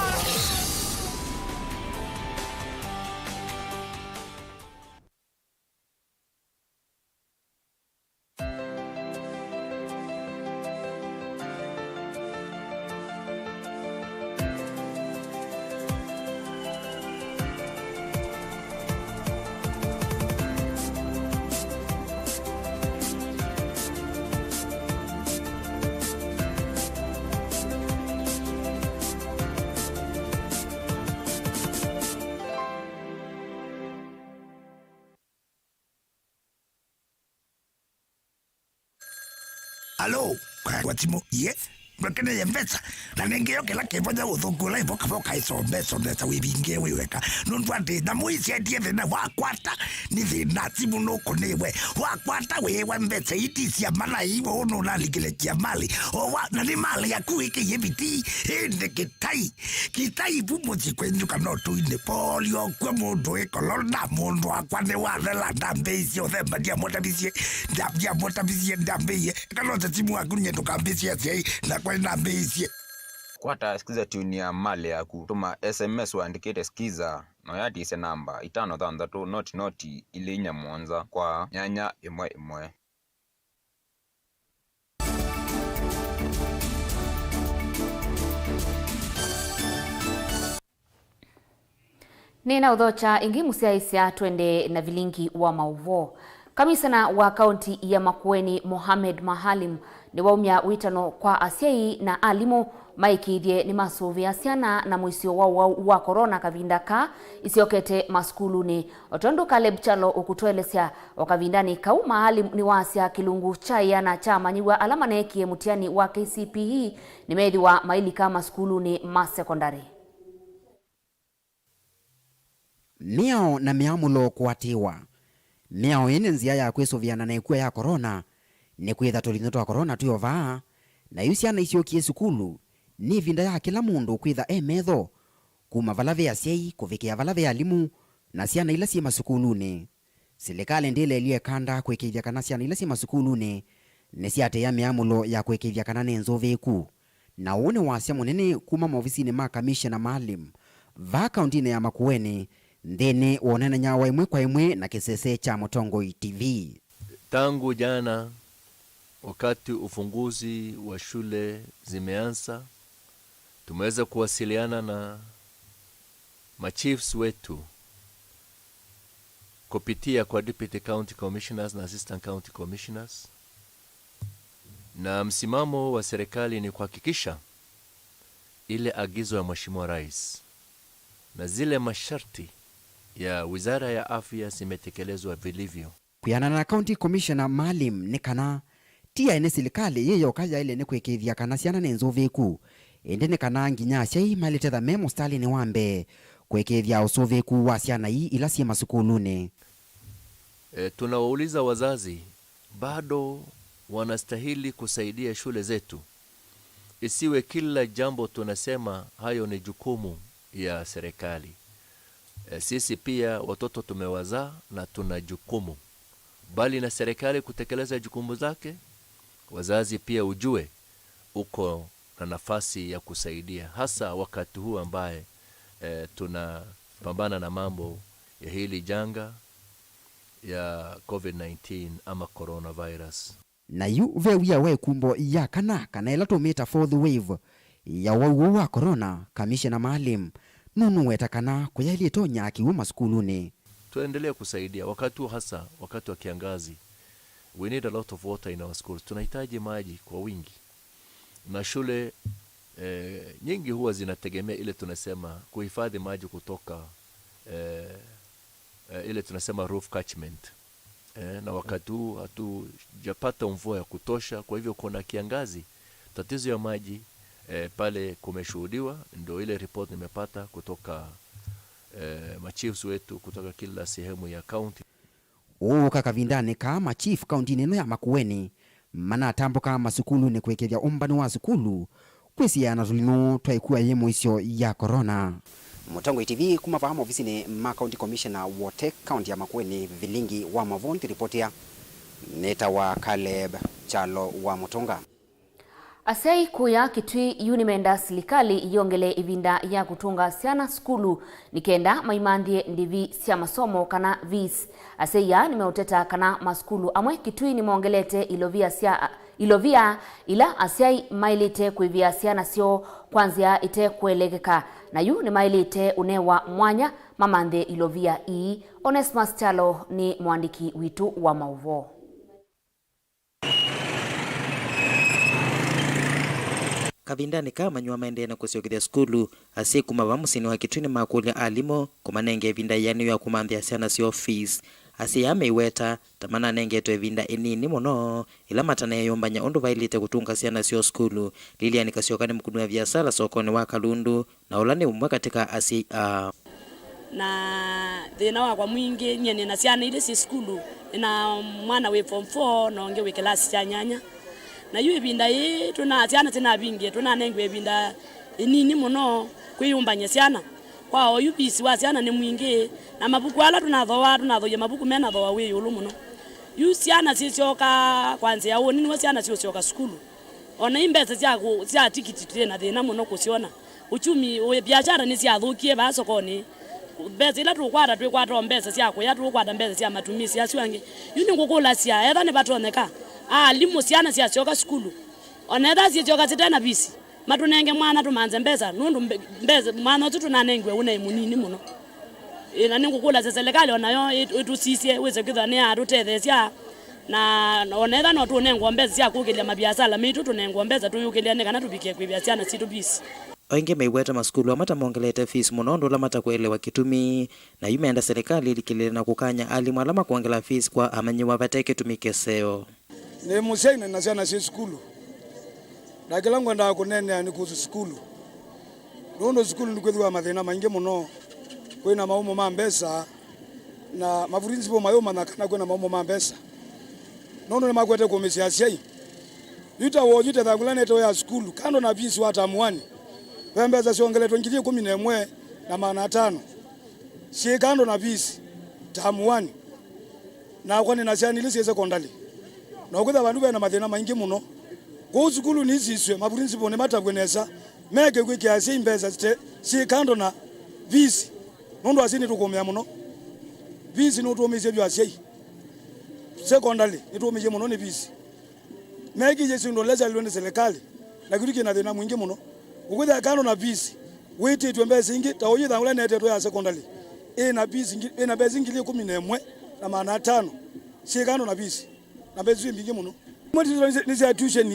Alo, kwa timu, ye, ndwekeneye mbesa. Na nengeo kĩla kĩvonya ũthũku ũla ĩvoka voka ĩsombe, sondesa wĩvinge wĩ weka. Nũndũ atĩ, na mũisyatie thĩna wakwata, nĩ thĩna, timu nũkũnĩwe. Wakwata wĩwa mbesa iti cia mana iwe ũnũnalikile kia mali. O wa, na nĩ mali yaku ĩkĩie viti, ĩndĩ kĩtai. Kĩtai vu mũsyĩ kwenyu kana ũtũinĩ. Polio kwĩ mũndũ wĩ kolona, mũndũ wakwa nĩ wathela, ndambĩisye ũthemba, ndiamũtavisye, nda-, ndiamũtavisye, ndambĩie. Kana ũte timu waku nye ndũkambĩsye asyai, nakwa nĩnambĩisye. Kwata Skiza tune ya mali yaku. Tũma S M S wandĩkĩte Skiza. na ũyatĩsye namba itano thanthatũ noti noti ilĩ inya mũonza kwa nyanya ĩmwe ĩmwe. Nĩnaũthokya ĩngĩ mũsyaĩĩsya, twende na vilingi wa maũvoo. Kamisena wa kaunti ya Makueni, Mohamed Maalim, nĩwaumya wĩtano kwa asyai na alimũ maĩkĩĩthye nĩmasũvĩa syana na mũisyo wa ũwau wa korona kavinda kaa isyokete masukulunĩ. O tondũ Caleb Kyalo ũkũtũelesya, o kavindanĩ kau Maalim nĩwasya kĩlungu kya ĩana kya amanyĩw'a ala maneekie mũtiani wa K C P E nĩmeethĩwa mailika masukulunĩ ma sekondalĩ. Mĩao na mĩamũlo kũatĩĩwa. Mĩao ĩĩ nĩ nzĩa ya kwĩsũvĩana na ĩkua ya korona, nĩkwĩtha tũlinyũ twa korona twĩ o vaa, na yu syana isyokie sukulu, nĩ ĩvinda ya kĩla mũndũ kwĩtha e metho, kuma vala ve asyai kũvikĩa vala ve alimũ na syana ila syĩ masukulunĩ. Silikalĩ ndĩlelye kanda kũĩkĩĩthya kana syana ila syĩ masukulunĩ nĩsyatĩĩa mĩamũlo ya kũĩkĩĩthya kana nĩ nzũvĩĩku. Na ũũ nĩ wasya mũnene kuma maovisinĩ ma Kamishena Maalim vaa kauntinĩ ya Makueni, nthĩnĩ wa ũneenany'a wa ĩmwe kwa ĩmwe na kĩsese kya Mũtongoi T V. Tangu jana, wakati ufunguzi wa shule zimeanza, tumeweza kuwasiliana na machiefs wetu kupitia kwa deputy county commissioners na assistant county commissioners, na msimamo wa serikali ni kuhakikisha ile agizo ya Mheshimiwa Rais na zile masharti ya Wizara ya Afya zimetekelezwa vilivyo. Kwĩanana na County Commissioner Maalim nĩ kana ti ene silikalĩ yĩ yoka yaĩle nĩ kũĩkĩĩthya kana syana nĩ nzũvĩĩku, ĩndĩ nĩ kana nginya asyai maĩlĩte ta me mũsitalĩnĩ wa mbee kũĩkĩĩthya ũsũvĩĩku wa syana ii ila syĩ masukulunĩ. E, tunawauliza wazazi, bado wanastahili kusaidia shule zetu. Isiwe kila jambo tunasema hayo ni jukumu ya serikali. E, sisi pia watoto tumewazaa na tuna jukumu. Bali na serikali kutekeleza jukumu zake, wazazi pia ujue uko na nafasi ya kusaidia, hasa wakati huu ambaye, e, tunapambana na mambo ya hili janga ya covid nineteen ama coronavirus. Na yu ve wia wa ĩkumbo ya kana, kana ĩla tũmĩta fourth wave ya ũwau ũũ wa corona, Kamishena Maalim nũnũweta kana kũyaĩlye ĩtonya kĩw'ũ masukulunĩ. Tuendelee kusaidia wakati huu, hasa wakati wa kiangazi. We need a lot of water in our schools. Tunahitaji maji kwa wingi. Na shule, eh, nyingi huwa zinategemea ile tunasema kuhifadhi maji kutoka, eh, eh, ile tunasema roof catchment. Eh, na wakati huu hatujapata mvua ya kutosha, kwa hivyo kuna kiangazi, tatizo ya maji, eh, pale kumeshuhudiwa, ndio ile report nimepata kutoka, eh, machiefs wetu kutoka kila sehemu ya county. Ũũka kavindanĩ kaa machief kauntinĩ ĩno ya Makueni manatambũka masukulunĩ kũĩkĩĩthya ũmbani wa sukulu kwĩsiĩĩa na tũlinyũ twa ĩkua yĩ mũisyo ya corona. Mũtongoi T V kuma vaa maovisinĩ ma County Commissioner Wote, kaunti ya Makueni, vilingi wa Mavoo, nĩtũripotĩa nĩtawa Caleb Kyalo wa Mũtũnga. Asyai kũya Kitui yu nĩmenda silikalĩ yongele ĩvinda ya kũtũnga syana sukulu nĩ kenda maimanthĩe ndĩvi sya masomo kana fees. Asyai aa nĩmeũteta kana masukulu amwe Kitui nĩmongelete ilovia sya, ilovia ila asyai maĩlĩte kũĩvĩa syana syoo kwa nzĩa ĩte kũelekeka, na yu nĩmaĩlĩte ũnewa mwanya mamanthe ilovia ii. Onesmus Kyalo nĩ mũandĩki witũ wa maũvoo. Kavindanĩ kaa amanyĩw'a maendee na kũsyokethya sukulu, asyai kuma vaa mũsyĩnĩ wa Kitui nĩmakũlya alimũ kũmanenga ĩvinda yĩanĩu ya kũmanthĩa syana syoo fees. Asyai aa meiweta ta mananengetwe ĩvinda ĩnini mũno ĩla mataneeyũmbany'a ũndũ vaĩlĩte kũtũnga syana syoo sukulu. Lilian Kasyoka nĩ mũkũni wa viasala sokonĩ wa Kalundu, na ũla nĩ ũmwe katĩ ka asyai aa. Na thĩna wakwa mwingĩ, nyie nĩ na syana ilĩ syĩ sukulu, nĩ na mwana wĩ form four na ũngĩ wĩ kĩlasi kya nyanya. Na yu ĩvinda yĩĩ tũna syana tĩnavingĩe, tũnanengiwe ĩvinda ĩnini mũno kwĩyũmbany'a syana. Kwa oyu fees wa syana nĩ mwingĩ, na mavuku ala tũnathooaa, tũnathooie mavuku mena thooa wĩ ĩũlũ mũno. Yu syana syĩsyoka kwa nzĩa ũũ, nĩw'o syana syĩũsyoka sukulu. O na i mbesa sya kũ-, sya tikiti twĩ na thĩna mũno kũsyona. Uchumi, ũ-, biashara nĩsyathũkie vaa sokonĩ. Mbesa ila tũkwata, twĩkwata o mbesa sya kũya, tũkwata mbesa sya matumisi asu angĩ. Yu nĩngũkũlasya, etha nĩvatonyeka, alimũ syana syasyoka sukulu, ona etha syĩsyoka syĩte na visi, matũnenge mwanya tũmanze mbesa, nũndũ mbe-, mbesa, mwanya ũsu tũnanengiwe ũnaĩ mũnini mũno. Ĩ, na nĩngũkũlasya silikalĩ onayo ĩ-, ĩtũsisye, wĩse kwĩthwa nĩyatũtetheesya, na ona etha no tũnengwa mbesa sya kũkĩlya maviasala maitũ, tũnengwa mbesa tũyũkĩlya nĩ kana tũvikĩe kwĩvĩa syana sitũ visi. O ĩngĩ maiweta masukulu amwe ta mongelete fees mũno, ũndũ ũla matakũelewa kĩtumi, na yu meenda silikalĩ ĩlikĩlĩle na kũkany'a alimũ ala makwongela fees kwa amanyĩw'a vate kĩtumi kĩseo. Nĩ mũsyai na nĩ na syana syĩ sukulu, na kĩla ngwendaa kũneenea nĩ kũsũ sukulu, nũndũ sukulu nĩkwĩthĩwa mathĩna maingĩ mũno. Kwĩ na maumo ma mbesa, na maprincipal mayũmanya kana kwĩ na maumo ma mbesa, nũndũ nĩmakwete kũmĩsya asyai. Yu ta woo, yu ta ĩthangũ ĩla netewe ya sukulu, kando na fees wa term one, ve mbesa syongeletwe ngili ĩkũmi na ĩmwe na maana atano syĩ kando na fees term one. Nakwa nĩ na syana ilĩ syĩ sekondalĩ, na ũkwĩthĩa vandũ ve na mathĩna maingĩ mũno. Kwoou sukulu nĩisisw'e, maprincipal nĩmatavw'e nesa, meke kwĩkĩa asyai mbesa site-, syĩ kando na fees, nũndũ asyai nĩtũkũmĩa mũno. Fees nũtũũmĩisye vyũ asyai. Sekondalĩ nĩtũũmĩie mũno nĩ fees. Mekĩie syĩndũ ila syaĩlwe nĩ silikalĩ, na kĩtu kĩ na thĩna mwingĩ mũno. Ũkwĩthĩa kando na fees, wĩtĩtw'e mbesa ingĩ, ta ũyũ ĩthangũ ĩla netetwe ya sekondalĩ, ĩ na fees ngi-, ĩ na mbesa ngili ĩkũmi na ĩmwe na maana atano syĩ kando na fees, na mbesa isu nĩ mbingĩ mũno. Imwe nĩ sya, nĩ sya tuition,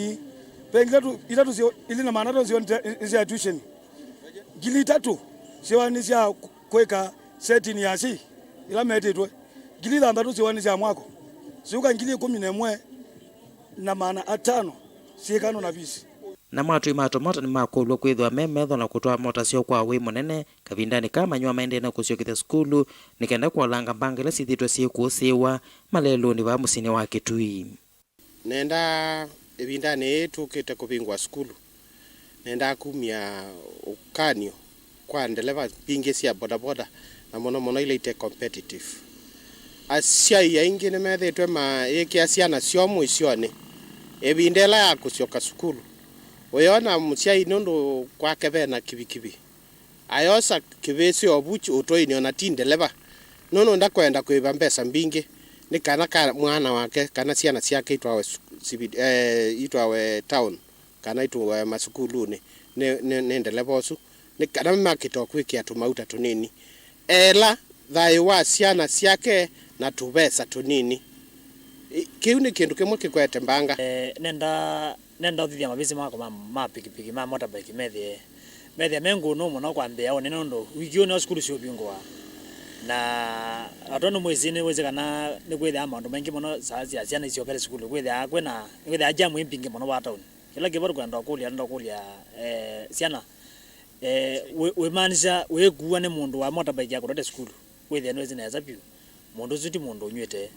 ve ngili itatũ, itatũ syo, ilĩ na maana atano syo nĩ sya tuition. Ngili itatũ syo nĩ sya kwĩka setting ya asyai ila metĩtwe. Ngili thanthatũ syĩwa nĩ sya mwako, syũka ngili ĩkũmi na ĩmwe na maana atano syĩ kando na fees. Namo atũi ma tũmota nĩmakũlw'a kwĩthĩwa me metho na kũtwaa mota syoo kwa wĩĩ mũnene kavindanĩ kaa manyĩw'a maendee na kũsyokethya sukulu nĩ kenda kũolanga mbanga ila syĩthĩĩtwe syĩkũsĩĩwa malelũnĩ vaa mũsyĩnĩ wa Kĩtui. Nenda ĩvindanĩ yĩĩ tũkĩte kũvingũa sukulu, nendaa kumya ũkany'o kwa ndeleva mbingĩ sya bodaboda, na mũno mũno ila ite competitive. Asyai aingĩ nĩmethĩĩtwe mayĩkĩa syana syoo mũisyonĩ ĩvinda ĩla ya kũsyoka sukulu. Ũyona mũsyai nũndũ kwake ve na kivikivi, ayosa kĩvĩsĩ o vu ũtũinĩ, ona ti ndeleva, nũndũ ndakwenda kũĩva mbesa mbingĩ nĩ kana ka mwana wake kana syana syake itwawe su-, sivi-, eh, itwawe town kana itwawe masukulunĩ nĩ, nĩ, nĩ ndeleva ũsu, nĩ kana makĩte o kwĩkĩa tũmauta tũnini. Ela thayũ wa syana syake na tũvesa tũnini. Ĩ, kĩu nĩ kĩndũ kĩmwe kĩkwete mbanga. Eh, nenda Nenda ũthithya mavĩsĩ makwa ma, ma pikipiki, ma motorbike, methĩe, methĩe me ngũnũ mũno kwambĩĩa ũnene, nũndũ wiki ũũ nĩyo sukulu syũvingũa. Na atwa nĩmwĩsĩ, nĩwĩsĩ kana nĩkwĩthĩaa maũndũ maingĩ mũno saa sya syana isyokele sukulu, kwĩthĩaa kwĩna, nĩkwĩthĩaa jam ĩ mbingĩ mũno vaa taoni. Kĩla kĩvo tũkwenda ũkũlya, nenda ũkũlya, eh, syana, eh, wĩ-, wĩmaanisya wĩkuwa nĩ mũndũ wa motorbike ya kũtwete sukulu, wĩthĩe nĩwĩsĩ nesa vyũ mũndũ ũsu ti mũndũ ũnyw'ĩte.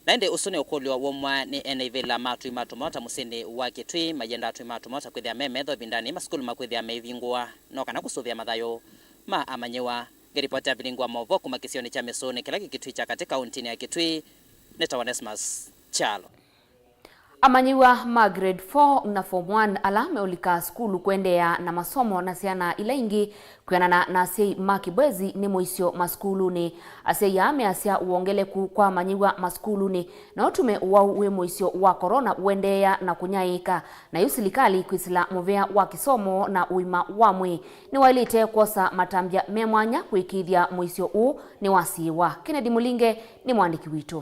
Na ĩndĩ ũsu nĩ ũkũlyo waumwa nĩ ene ivĩla ma atũi ma tũmota mũsyĩnĩ wa Kĩtui, mayenda atũi ma tũmota kwĩthĩa me metho ĩvindanĩ masukulu makwĩthĩa meivingũa, no kana kũsũvĩa mathayũ ma amanyĩw'a. Ngĩripotĩa vilingũ wa maũvoo kuma kĩsionĩ kya Mĩsũnĩ kĩla kĩ Kĩtui kya katĩ kauntinĩ ya Kĩtui, nĩtawa Onesmus Kyalo. Amanyĩw'a ma grade four na form one ala meũlika sukulu kũendeea na masomo na syana ila ingĩ. Kwĩanana na asyai ma Kibwezi nĩ mũisyo masukulunĩ. Asyai aa measya wongeleku kwa amanyĩw'a masukulunĩ no ũtume ũwau wĩ mũisyo wa korona ũendeea na kũnyaĩĩka, na yu silikalĩ kwĩsĩla mũvea wa kĩsomo na ũima wa mwĩĩ nĩwaĩlĩte kwosa matambya me mwanya kũĩkĩĩthya mũisyo ũũ nĩwasiĩĩwa. Kennedy Mũlinge nĩ mũandĩki witũ.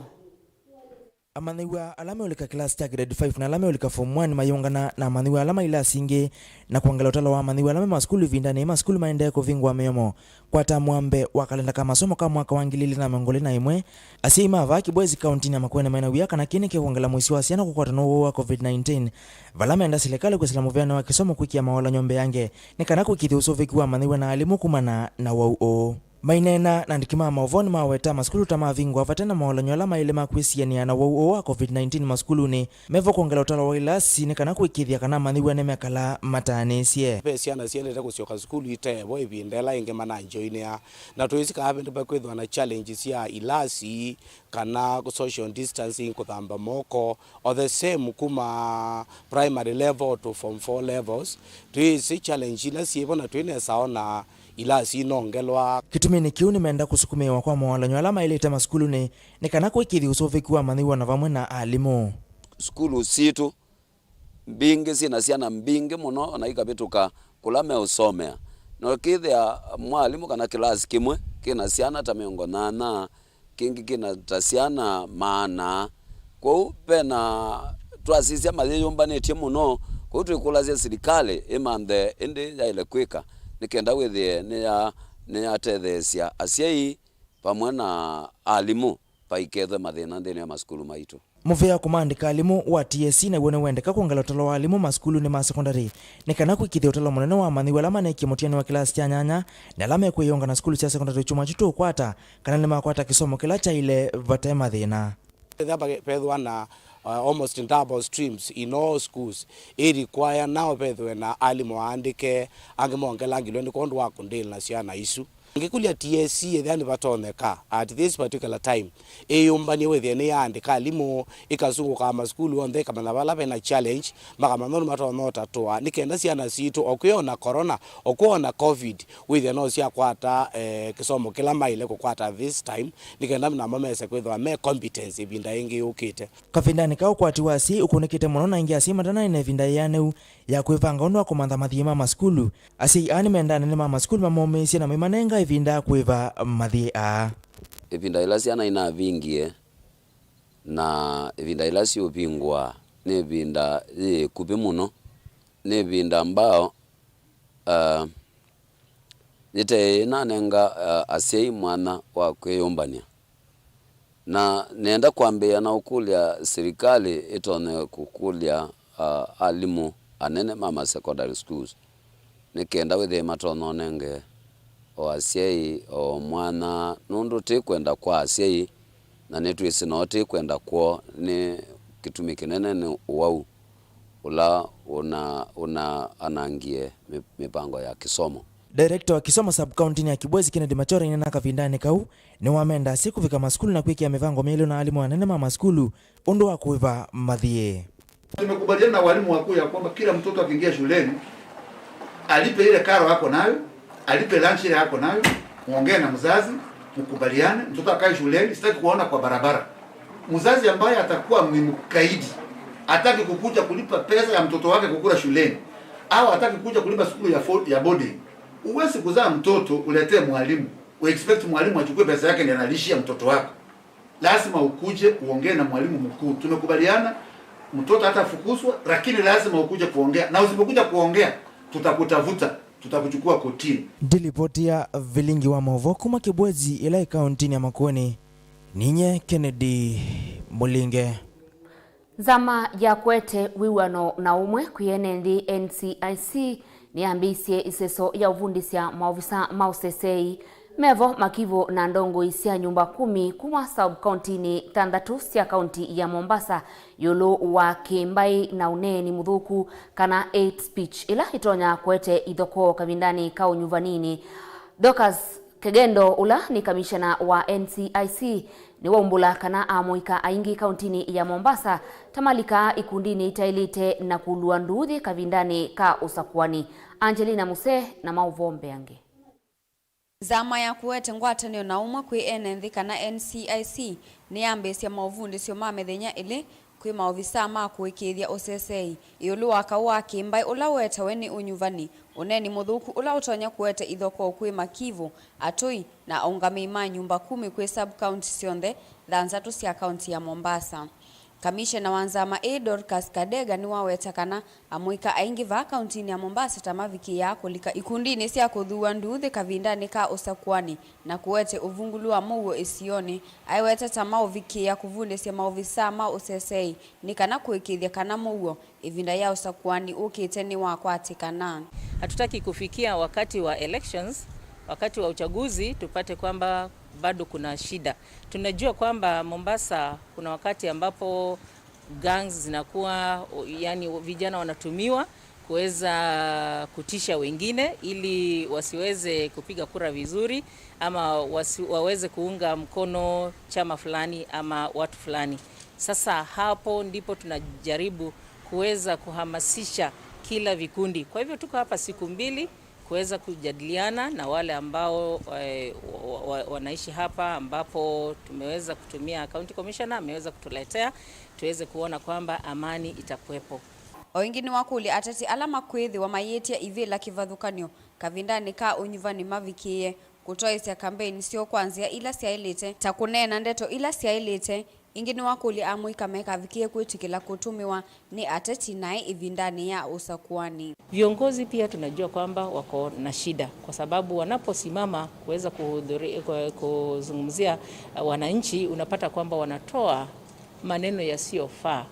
Amanyĩw'a ala meũlika kĩlasi kya grade five na ala meũlika form one mayĩũngana na amanyĩw'a ala ma ilasi ingĩ na kwongela ũtalo wa amanyĩw'a ala me masukulu ĩvindanĩ yĩĩ masukulu maendee kũvingũa mĩomo kwa tamu wa mbee wa kalenda ka masomo ka mwaka wa ngili ilĩ na mĩongo ĩlĩ na ĩmwe. Asyai ma vaa Kibwezi kauntinĩ ya Makueni mena wia kana kĩĩ nĩkĩkwongela mũisyo wa syana kũkwatwa nĩ ũwau wa covid nineteen, vala menda silikalĩ kwĩsĩla mũveanĩ wa kĩsomo kũĩkĩa mawalany'o mbeange nĩ kana kũĩkĩĩthya ũsũvĩku wa amanyĩw'a na alimũ kumana na ũwau ũũ. Maineena na andĩki ma maũvoo nĩmaweta masukulu ta mavingũa vate na mawalany'o ala maĩle ma kwĩsianĩa na ũwau ũũ wa covid nineteen masukulunĩ, mevo kwongela ũtalo wa ilasi nĩ kana kũĩkĩĩthya kana amanyĩw'a nĩmekala mataanĩsye. Ve syana siendete kũsyoka sukulu itevo ĩvinda ĩla ĩngĩ mananjoinĩa, na twĩsĩ kana vĩndĩ vakwĩthĩwa na challenge sya ilasi kana social distancing, kũthamba moko, o the same kuma primary level to form four levels. Twĩsĩ challenge ila syĩvo na twĩnesa ona Ilasi inongelwa. Kĩtuminĩ kĩu, nĩmenda kũsukumĩĩwa kwa mowalany'o ala maĩlĩte masukulunĩ nĩ kana kũĩkĩĩthya ũsũvĩku wa amanyĩw'a na vamwe na alimũ. Sukulu sitũ mbingĩ syĩna syana mbingĩ mũno, ona ikavĩtũka kũla meũsomea. Na ũkĩthĩa mwalimũ kana kĩlasi kĩmwe kĩna syana ta mĩongo nyanya, kĩngĩ kĩna ta syana maana. Kwoou vena twasisya mayĩyũmbanĩtye mũno, kwoou twĩkũlasya silikalĩ ĩmanthe ĩndĩ yaĩle kwĩka nĩ kenda wĩthĩe nĩya-, nĩyatetheesya asyai vamwe na alimũ vaikethwe mathĩna nthĩnĩ wa masukulu maitũ. Mũvea wa kũmaandĩka alimũ wa T S C naw'o nĩwendeka kwongela ũtalo wa alimũ masukulunĩ ma sekondalĩ nĩ kana kũĩkĩĩthya ũtalo mũnene wa amanyĩw'a ala maneekie mũtiani wa kĩlasi kya nyanya na ala mekwĩyĩonga na sukulu sya sekondalĩ kyumwa kyu tũũkwata kana nĩmakwata kĩsomo kĩla kyaĩle vate mathĩna. Ethĩwa vethĩwa na, uh, almost double streams in all schools, ĩ require nao vethĩwe na alimũ aandĩke, angĩ mongelangilwe nĩ kwondũ wa kũndĩĩla na syana isu. Ngĩkũlya T S C ethĩwa nĩvatonyeka at this particular time ĩyũmbany'e wĩthĩe nĩyaandĩka alimũ, ĩkasungũkaa masukulu onthe, ĩkamanya vala vena challenge, makamanya ũndũ matonya ũtatũa nĩ kenda syana sitũ, o kwĩ ona corona, o kwĩ ona covid, wĩthĩe no syakwata, eh, kĩsomo kĩla maĩle kũkwata this time, nĩ kenda namo mese kwĩthĩwa me competent ĩvinda ĩngĩ yũkĩte. Kavindanĩ kaa ũkwati wa asyai ũkũnĩkĩte mũno, na ĩngĩ asyai matanaĩ na ĩvinda yĩanĩu ya kwĩvanga ũndũ wa kũmantha mathiĩ ma masukulu. Asyai aa nĩmendaa anene ma masukulu mamomĩĩsye na maimanenga ĩvinda ya kũĩva mathiĩ aa. Ĩvinda yĩla syana inavingie na ĩvinda yĩla siũvingũa nĩ ĩvinda yĩ ĩkuvĩ mũno, nĩ ĩvinda ambao, uh, yĩteĩ ĩnanenga, uh, asyai mwanya wa kwĩyũmbany'a. Na nĩenda kwambĩĩa na ũkũlya silikalĩ ĩtonye kũkũlya, uh, alimũ anene ma ma secondary schools nĩ kenda wĩthĩe matonya ũnenge o asyai o mwanya, nũndũ tĩ kwenda kwa asyai, na nĩtwĩsĩ noo tĩ kwenda kwoo, nĩ kĩtumi kĩnene nĩ ũwau ũla ũna-, ũnaanangie mĩ-, mĩvango ya kĩsomo. Director wa kĩsomo sub-county-nĩ ya Kibwezi, Kennedy Machore, ainena kavindanĩ kau, nĩwamenda asyai kũvika masukulu na kwĩkĩa mĩvango myaĩlu na alimũ anene ma masukulu ũndũ wa kũĩva mathiĩ. Tumekubaliana na walimu wakuu ya kwamba kila mtoto akiingia shuleni, alipe ile karo ako nayo, alipe lunch ile ako nayo, muongee na mzazi, mkubaliane, mtoto akae shuleni, sitaki kuona kwa barabara. Mzazi ambaye atakuwa ni mkaidi, hataki kukuja kulipa pesa ya mtoto wake kukula shuleni, au hataki kuja kulipa sukulu ya fo-, ya boarding, huwezi kuzaa mtoto uletee mwalimu, u expect mwalimu achukue pesa yake ndiye analishia mtoto wako. Lazima ukuje uongee na mwalimu mkuu. Tumekubaliana, mtoto hatafukuzwa, lakini lazima ukuje kuongea. Na usipokuja kuongea, tutakutafuta, tutakuchukua kotini. Ndilipotia vilingi wa maũvoo kuma Kibwezi ĩla ĩ kaũntĩnĩ ya Makueni, ninye Kennedy Mũlinge. Nzama ya kũete wĩw'ano na ũmwe kwĩ ene nthĩ, N C I C, nĩyambĩĩsye ĩseso ya ũvundĩsya maovisa ma ũseseei mevo, makivũ na ndongoi sya nyũmba kumi kuma sub-kauntinĩ thanthatũ sya kaunti ya Mombasa ĩũlũ wa kĩmbaĩ na ũneeni mũthũku, kana hate speech, ĩla ĩtonya kũete ithokoo kavindanĩ ka ũnyuvaninĩ. Dorcas Kegendo, ũla nĩ kamishena wa N C I C, nĩwaumbũla kana amũika aingĩ kauntinĩ ya Mombasa ta malikaa ikundinĩ itaĩlĩte na kũlua nduuthĩ kavindanĩ ka ũsakũani. Angelina Muse na maũvoo mbeange. Nzama ya kũete ngwatanĩo na ũmwe kwĩ ene nthĩ, kana N C I C, nĩyambĩĩsye maũvundĩsyo ma mĩthenya ĩlĩ kwĩ maovisaa ma kũĩkĩĩthya ũseseei ĩũlũ wa kaũ wa kĩmbaĩ ũla ũetawe nĩ ũnyuvani, ũneeni mũthũku ũla ũtonya kũete ithokoo kwĩ makivũ, atũi, na aũngamĩi ma nyũmba kumi kwĩ sub-county syonthe thanthatũ sya kaunti ya Mombasa. Kamishena wa nzama ĩĩ, Dorcas Kadega, nĩwaweta kana amũika aingĩ vaa kauntinĩ ya Mombasa ta mavikĩĩaa kũlika ikundinĩ sya kũthuua nduuthĩ kavindanĩ ka ũsakũani na kũete ũvungũlu wa mũuo ĩsionĩ. Aiweta ta maũvikĩĩa kũvundĩsya maovisaa ma ũseseei nĩ kana kũĩkĩĩthya kana mũuo ĩvinda ya ũsakũani ũkĩte nĩwakwatĩkana. Hatutaki kufikia wakati wa elections, wakati wa uchaguzi, tupate kwamba bado kuna shida. Tunajua kwamba Mombasa kuna wakati ambapo gangs zinakuwa, o-, yani vijana wanatumiwa kuweza kutisha wengine ili wasiweze kupiga kura vizuri ama wasi-, waweze kuunga mkono chama fulani ama watu fulani. Sasa hapo ndipo tunajaribu kuweza kuhamasisha kila vikundi. Kwa hivyo tuko hapa siku mbili, Kuweza kujadiliana na wale ambao, eh, wa, wa, wanaishi hapa, ambapo tumeweza kutumia county commissioner, ameweza kutuletea, tuweze kuona kwamba amani itakuwepo. O ĩngĩ nĩwakũlya ateti ala makwĩthĩwa mayĩtya ivĩla kĩvathũkany'o kavindanĩ ka ũnyuvani mavikĩĩe kũtwaĩsya kambeini syoo kwa nzĩa ila syaĩlĩte, ta kũneena ndeto ila syaĩlĩte. Ĩngĩ nĩwakũlya amũika mekavikĩe kwĩtĩkĩla kũtũmĩwa nĩ ateti naĩ ĩvindanĩ ya ũsakũani. Viongozi pia tunajua kwamba wako na shida, kwa sababu wanaposimama kuweza kuhudhuri-, ku-, kuzungumzia, uh, wananchi, unapata kwamba wanatoa maneno yasiyofaa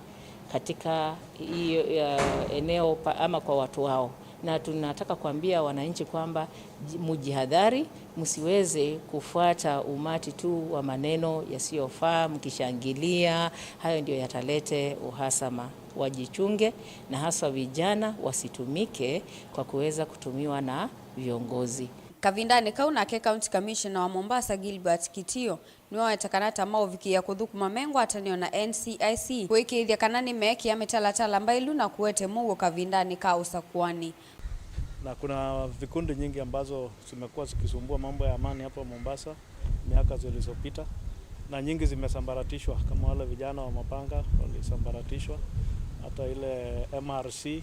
katika hiyo, uh, eneo pa-, ama kwa watu wao. Na tunataka kuambia wananchi kwamba ji-, mujihadhari, msiweze kufuata umati tu wa maneno yasiyofaa mkishangilia. Hayo ndio yatalete uhasama. Wajichunge, na haswa vijana wasitumike kwa kuweza kutumiwa na viongozi. Kavindanĩ kau nake County Commissioner wa Mombasa Gilbert Kitio nĩwaweta kana ta maũvikĩĩa kũthũkũma me ngwatanĩo na N C I C kũĩkĩĩthya kana nĩmeekĩa mĩtalatala mbaĩlu na kũete mũuo kavindanĩ ka ũsakũani. Na kuna vikundi nyingi ambazo zimekuwa zikisumbua mambo ya amani hapa Mombasa miaka zilizopita, na nyingi zimesambaratishwa, kama wale vijana wa mapanga walisambaratishwa, hata ile M R C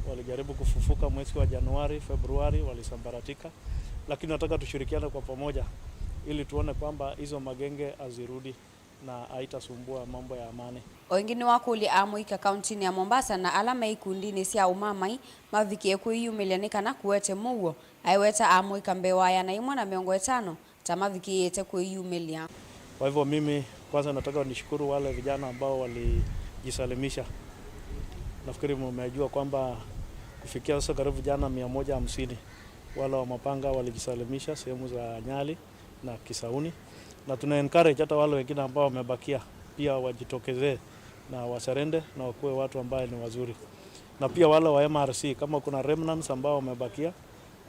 walijaribu kufufuka mwezi wa Januari, Februari, walisambaratika. Lakini nataka tushirikiane kwa pamoja ili tuone kwamba hizo magenge hazirudi na haitasumbua mambo ya amani. O ĩngĩ nĩwakũlya amũika kauntinĩ ya Mombasa na ala me ikundinĩ sya ũmamai mavikĩe kwĩyumĩlya nĩ kana kũete mũuo, aiweta amũika mbee wa ĩana yĩmwe na mĩongo ĩtano ta mavikĩĩte kwĩyumĩlya. Kwa hivyo mimi kwanza nataka nishukuru wale vijana ambao walijisalimisha. Nafikiri mumejua kwamba kufikia sasa karibu vijana mia moja hamsini wale wa mapanga walijisalimisha sehemu za Nyali na Kisauni, na tuna encourage hata wale wengine ambao wamebakia pia wajitokezee na waserende na wakuwe watu ambaye ni wazuri, na pia wale wa M R C, kama kuna remnants ambao wamebakia,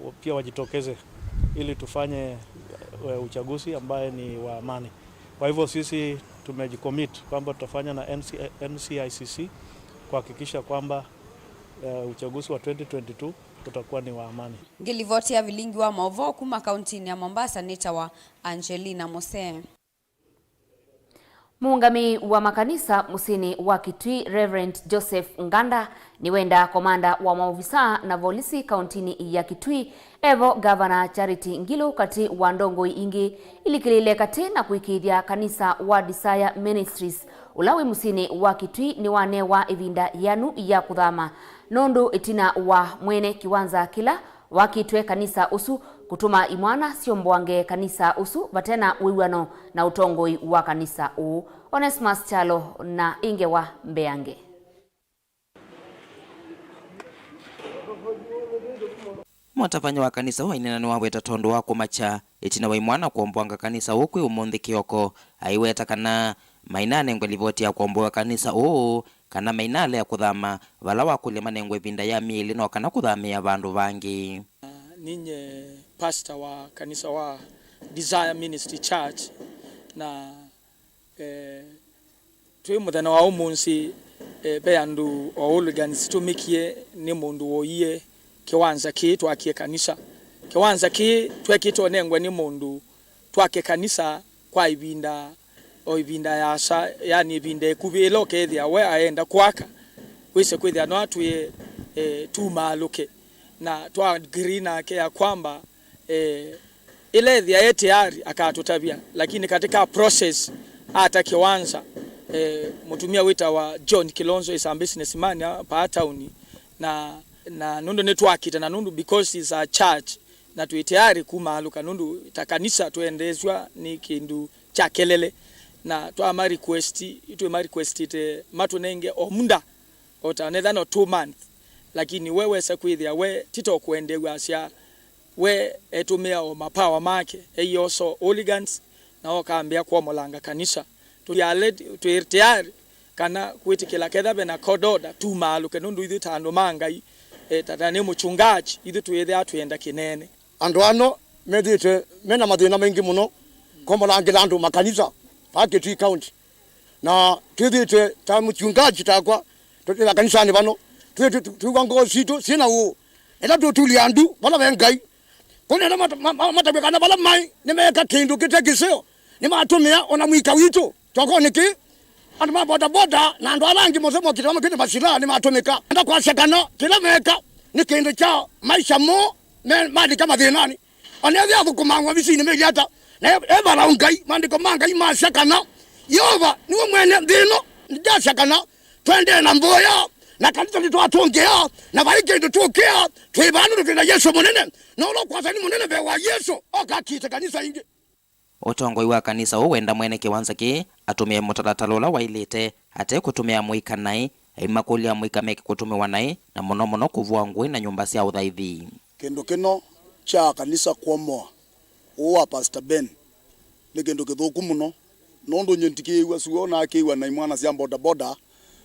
wa-, pia wajitokeze ili tufanye, eh, uchaguzi ambaye ni wa amani. Kwa hivyo sisi tumejicommit kwamba tutafanya na N C, N C I C C kuhakikisha kwamba, eh, uchaguzi wa twenty twenty-two utakuwa ni wa amani. Ngĩlivoti ya vilingi wa maũvoo kuma kauntinĩ ya Mombasa nĩtawa Angelina Mose. Mũũngamĩi wa makanisa mũsyĩnĩ wa Kitui, Reverend Joseph Nganda, nĩwendaa komanda wa maovisaa na volisi kauntinĩ ya Kitui, evo Gavana Charity Ngilu katĩ wa ndongoi ingĩ ilikĩlĩĩle katĩ na kũĩkĩĩthya kanisa wa Desire Ministries ũla wĩ mũsyĩnĩ wa Kitui nĩwanewa ĩvinda yĩanu ya kũthama, nũndũ ĩtina wa mwene kĩwanza kĩla wakĩtwe kanisa ũsu kũtuma imwana syomboange kanisa ũsu vate na wĩw'ano na ũtongoi wa kanisa ũũ. Onesmus Kyalo na ĩngewa mbeange. Mũtavany'a wa kanisa ũũ aineena nĩwaweta tondũ wa kũmakya ĩtina wa imwana kũomboanga kanisa ũũ kwĩ ũmũnthĩ kĩoko, aiweta kana mainanengwe livoti ya kũomboa kanisa ũũ, kana mainalea kũthama, vala wakũlya manengwe ĩvinda ya myei ĩlĩ no kana kũthamĩĩa vandũ vangĩ. Ninye pastor wa kanisa wa Desire Ministry Church, na, eh, twĩ mũthenya wa ũmũnthĩ, eh, ve andũ o hooligans tũmĩkie nĩ mũndũ woie kĩwanza kĩĩ twakie kanisa. Kĩwanza kĩĩ twekĩte ũnengwe nĩ mũndũ twake kanisa kwa ĩvinda, o ĩvinda yaasa, yani ĩvinda ĩkuvĩ, ĩla ũkethĩa we aenda kwaka, wĩse kwĩthĩa no atwĩe, eh, tumaalũke. Na twa agree nake ya kwamba, eh, ĩla ethĩa e tayari akatũtavya, lakini katika process ata kĩwanza, eh, mũtumia wĩtawa John Kilonzo is a businessman, ah, paa tauni, na, na nũndũ nĩtwakĩte, na nũndũ because is a church, na twĩ tayari kumaalũka, nũndũ ta kanisa twendeesw'a nĩ kĩndũ kya kelele, na twama request, twĩma requestĩte matũnenge o muda, o ta netha no two months, lakini we wesa kwĩthĩa we tito kũendeew'a asya we etũmĩa o mapawa make, eioso hooligans, na okambĩa kuomolanga kanisa. Tũyale, twĩ tayari kana kwĩtĩkĩla ketha ve na court order, tumaalũke, nũndũ ithyĩ ta andũ ma Ngai, eh, ta, ta nĩ mũchungaji, ithyĩ twĩthĩa twĩenda kĩnene. Andũ ano methĩĩtwe me na mathĩna maingĩ mũno komolangĩla andũ makanisa vaa Kitui County. Na twĩthĩĩtwe ta mũchungaji takwa, tũtwĩtha kanisanĩ vano, twĩ-, twĩ-, twĩw'a ngoo sitũ syĩ na ũũ. Ĩla tũtulya ndu vala ve Ngai, kũnena mat-, ma-, ma-, matavw'e kana vala maĩ nĩmeeka kĩndũ kĩte kĩseo, nĩmatũmĩa o na mũika witũ kyokonĩ kĩĩ. Andũ ma bodaboda na andũ ala angĩ mose mokĩte makĩte masila nĩmatũmĩka. Enda kwasya kana kĩla meeka nĩ kĩndũ kya maisha moo me-, malika mathĩnanĩ. O na ethĩa athũkũmaa ovisinĩ meli ata, na e-, evalaũ Ngai. Maandĩko ma Ngai masya kana Yeova nĩwe mwene nthĩ ĩno. Ndyasya kana tũendee na mboya, na kanisa nĩtwatũngĩa, na vai kĩndũ tũkĩa, twĩ vaa nũndũ twĩ na Yesũ mũnene, na ũla ũkwasya nĩ mũnene mbee wa Yesũ, oka akĩte kanisa ingĩ. Ũtongoi wa kanisa ũũ wenda mwene kĩwanza kĩĩ atũmĩe mũtalatala ũla waĩlĩte, ate kũtũmĩa mũika naĩ, aimakũlya amũika meke kũtũmĩwa naĩ, na mũno mũno kũvũa ngũĩ na nyũmba sya ũthaithi. Kĩndũ kĩno kya kanisa kwomoa ũũ wa Pastor Ben nĩ kĩndũ kĩthũku mũno, nũndũ nyie ndikĩĩw'a sua ũnakĩĩw'a na imwana sya bodaboda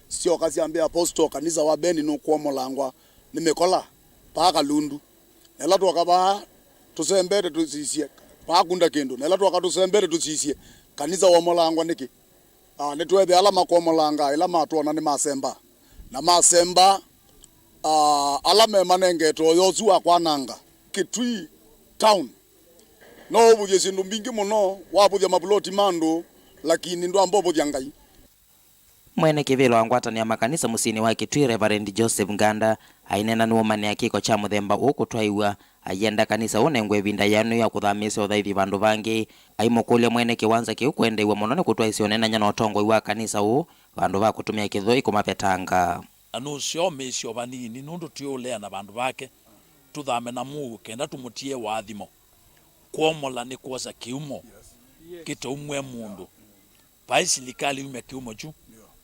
syoka syambĩa, "Apostle, kanisa wa Ben nũkwomolangwa nĩ mĩkola paa Kalundu." Na ĩla twoka vaa tũsembete tũsisye, paakunda kĩndũ. Na ĩla twoka tũsembete tũsisye, kanisa womolangwa nĩkĩ? Ah, nĩtwethĩa ala makomolanga, ĩla matwona nĩmasemba. Na masemba, ah, ala memanengete ũyo ũsu wa kwananga. Kitui town no ũvũthye syĩndũ mbingĩ mũno, wavũthya mavuloti ma andũ, lakini ndwamba ũvũthya Ngai. Mwene kĩvĩla wa ngwatanĩo ya makanisa mũsyĩnĩ wa Kitui, Reverend Joseph Nganda, aineena nũũmanĩa kĩko kya mũthemba ũũ kũtwaĩw'a, aienda kanisa ũnengwe ĩvinda yĩanĩu ya kũthamĩĩsya ũthaithi vandũ vangĩ. Aimũkũlya mwene kĩwanza kĩu kwendeew'a mũno nĩ kũtwaĩsya ũnenany'a na ũtongoi wa kanisa ũũ vandũ va kũtũmĩa kĩthoi kũmavetanga. Na nũseo mĩĩsyo vanini, nũndũ twĩũleana vandũ vake, tũthame na mũuo kenda tũmũtie ũathimo. Kwomola nĩ kwosa kĩumo kĩtaumw'e mũndũ. Vai silikalĩ umya kĩumo kyu,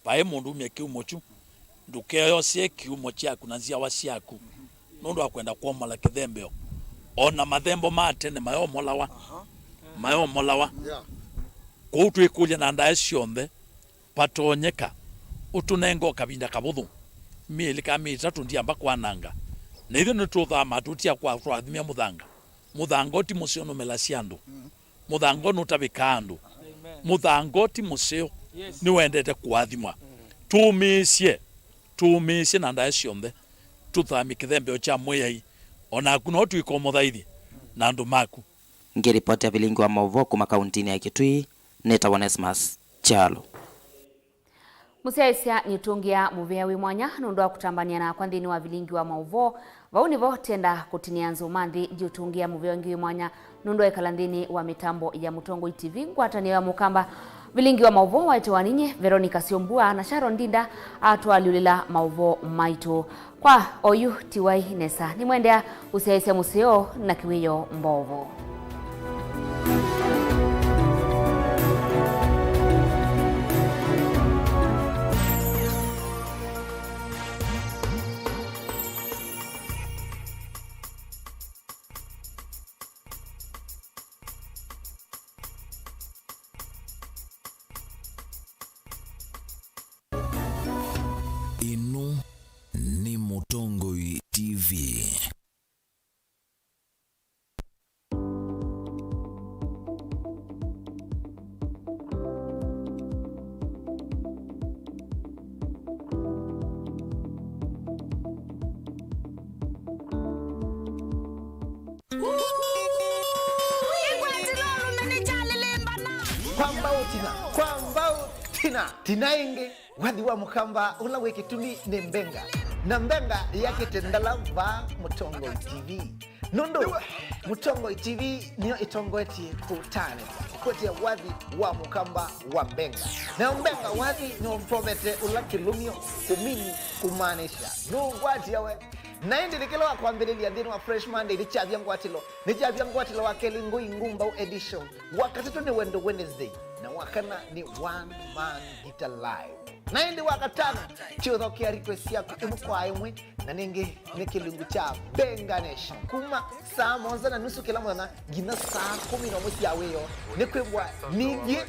vai mũndũ umya kĩumo kyu. Ndũkeyosyee kĩumo kyaku na nzyawa syaku nũndũ wa kwenda kwomola kĩthembeo. O na mathembo ma tene mayomolawa, mayomolawa. Kwoou twĩkũlya na ndaĩa syonthe, vatonyeka ũtũnenge o kavinda kavũthũ, myei ĩlĩ kana myei ĩtatũ, ndyamba kwananga. Na ithyĩ nĩtũthamaa tũtia kwa twathimĩa mũthanga. Mũthanga ũti mũseo nũmelasya andũ. Mũthanga ũũ nũtavĩkaa andũ. Mũthanga ũũ ti mũseo, nĩwendete kũathimwa. Tũũmĩĩsye, tũũmĩĩsye na ndaĩa syonthe, tũthamye kĩthembeo kya Mwĩai, o naku no twĩka ũmũthaithi na andũ maku. Ngĩripotĩa vilingi wa maũvoo kuma kauntinĩ ya Kitui, nĩtawa Onesmus Kyalo. Mũsyaĩĩsya nĩũtũngĩa mũvea wĩ mwanya nũndũ wa kũtambany'a nakwa nthĩnĩ wa vilingi wa maũvoo. Vau nĩvo tenda kũtinĩa nzũma nthĩ ndiũtũngĩa mũvea ũngĩ wĩ mwanya nũndũ wa ĩkala nthĩnĩ wa mĩtambo ya Mũtongoi T V, ngwatanĩo ya Mũkamba. Vilingi wa maũvoo waĩtwe wa ninyie Veronica Syombua, na Sharon Ndinda atũalyũlĩla maũvoo maitũ. Kwa oyu tiwai nesa, nĩmwendea ũsyaĩĩsya mũseo na kĩwĩoo mbovo. Ĩno nĩ Mũtongoi T V. Kwa mbau tina, kwa mbau tina, tina ĩngĩ. Wathi wa Mũkamba ũla wĩ kĩtumi nĩ Mbenga, na Mbenga yakĩte ndala vaa Mũtongoi T V. Nũndũ Mũtongoi T V nĩyo ĩtongoetye kũtanĩthya kũkwetya wathi wa Mũkamba wa Mbenga. Nayo Mbenga wathi nĩyo ũprovete ũla kĩlũmyo, kũmini, kũmaanisha. Nũngwatia we. Na ĩndĩ nĩ kĩla wa kwambĩlĩlya nthĩnĩ wa Fresh Monday nĩkyavya ngwatĩlo, nĩkyavya ngwatĩlo wa kelĩ Ngũi Ngumbau edition. Wa katatũ nĩ Wendo Wednesday, na wa kana nĩ One Man Guitar Live. Na ĩndĩ wa katano, kyũthokea request syaku ĩmwe kwa ĩmwe, na nĩngĩ nĩ kĩlungu kya Benga Nation. Kuma saa mũonza na nusu kĩla mũthenya nginya saa kũmi na ũmwe sya wĩoo, nĩ kwĩw'a nithyĩ,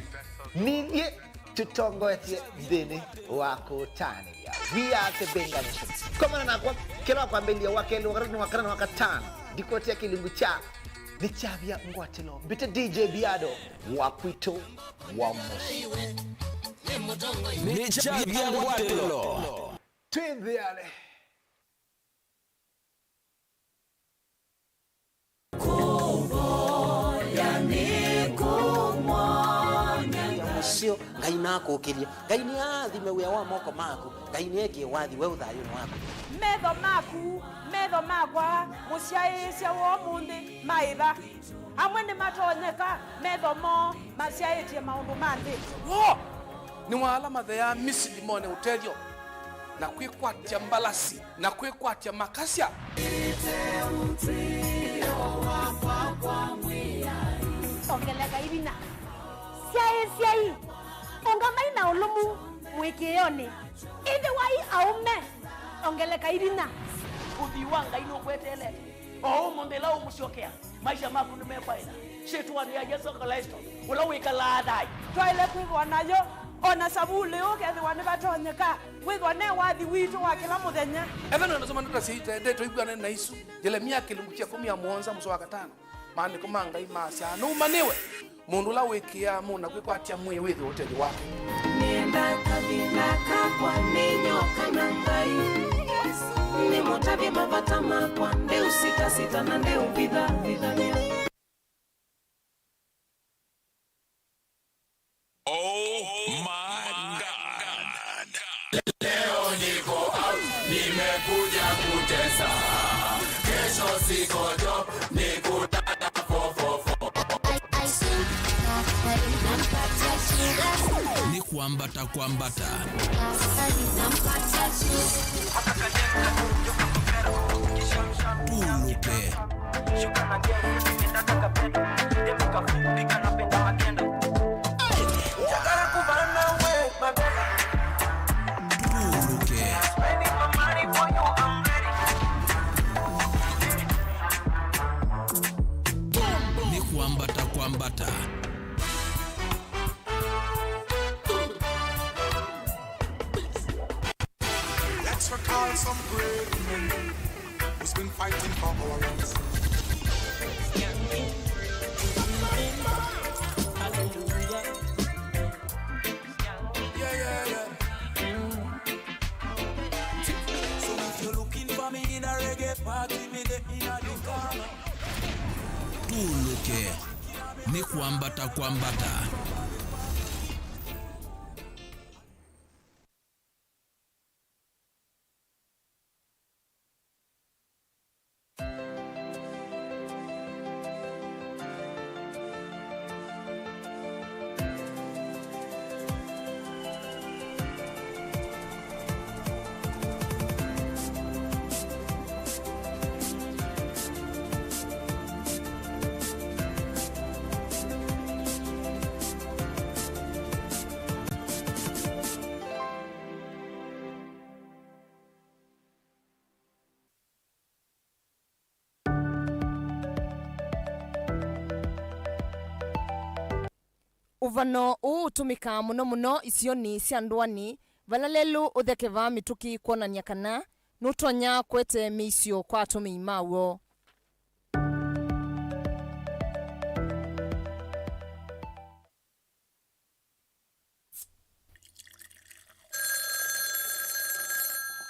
nithyĩ tũtongoetye nthĩnĩ wa kũtanĩthya. We are the Benga Nation. Komana nakwa kĩla wa kwambĩlĩlya, wa kelĩ, wa katatũ, wa kana, na wa katano. Ndikotea kĩlungu kya Nĩkyavya ngwatĩlo. Mbĩte D J Biado wa kwitũ wa mũsyĩ. Nĩkyavya ngwatĩlo. Twĩ nthĩanĩ. Ngai nakũkĩlye. Ngai nĩaathime wĩa wa moko maku. Ngai nĩekĩe wathi weũ thayũnĩ waku. Metho maku, metho makwa, mũsyaĩĩsya wa ũmũnthĩ, maĩva. Amwe nĩmatonyeka, metho moo masyaĩtye maũndũ ma nthĩ. Woo! Nĩ wa ala matheaa Misili mone ũtethyo, na kwĩkwatya mbalasi, na kwĩkwatya makasya. Ongeleka ivina. Syaĩĩsyai, ũngamai na ũlũmu mũĩkĩĩonĩ. Ĩthĩwai aũme, ongeleka ivina. Ũthwii wa Ngai nũkweteelete. O ũmũnthĩ ĩla ũmũsyokea, maisha maku nĩmekwaĩla. Syĩtwanĩ ya Yesũ Klĩsto, ũla wĩkalaa thayũ. Twaĩle kwĩthĩwa nayo, o na savulĩ ũkethĩwa nĩvatonyeka kwĩthĩwa ne wathi witũ wa kĩla mũthenya. Ethĩwa nĩwanasoma ndeto sya ite, ndeto ikwĩanene na isu. Yelemia kĩlungu kya ĩkũmi na mũonza mũsoa wa katano. Maandĩko ma Ngai maasya, "Nũmanĩwe mũndũ ũla wĩkĩaa mũna kwĩkwatya mwĩĩ wĩthĩwe ũtethyo wake." Nĩenda kavinda kakwa, nĩ nyoka na Ngai. Nĩmũtavye mavata makwa, ndeũsitasita na ndeũvithany'a. Oh my God. Leo niko out, nimekuja kutesa. Kesho siko job, ni kulala fo, fo, fo. Nĩ kwambata, kwambata. Tũlũke. Tũlũke. Nĩ kwambata, kwambata. Let's recall some great men who's been fighting for our rights. Yeah, yeah, yeah. So if you're looking for me in a reggae party, me deh in a the corner. Tũlũke. Nĩ kwambata, kwambata. Ũvano ũũ ũtũmĩkaa mũno mũno isionĩ sya ndũanĩ, vala lelũ ũthekevaa mĩtũkĩ kwonany'a kana nũtonya kũete mĩisyo kwa atũmĩi maw'o.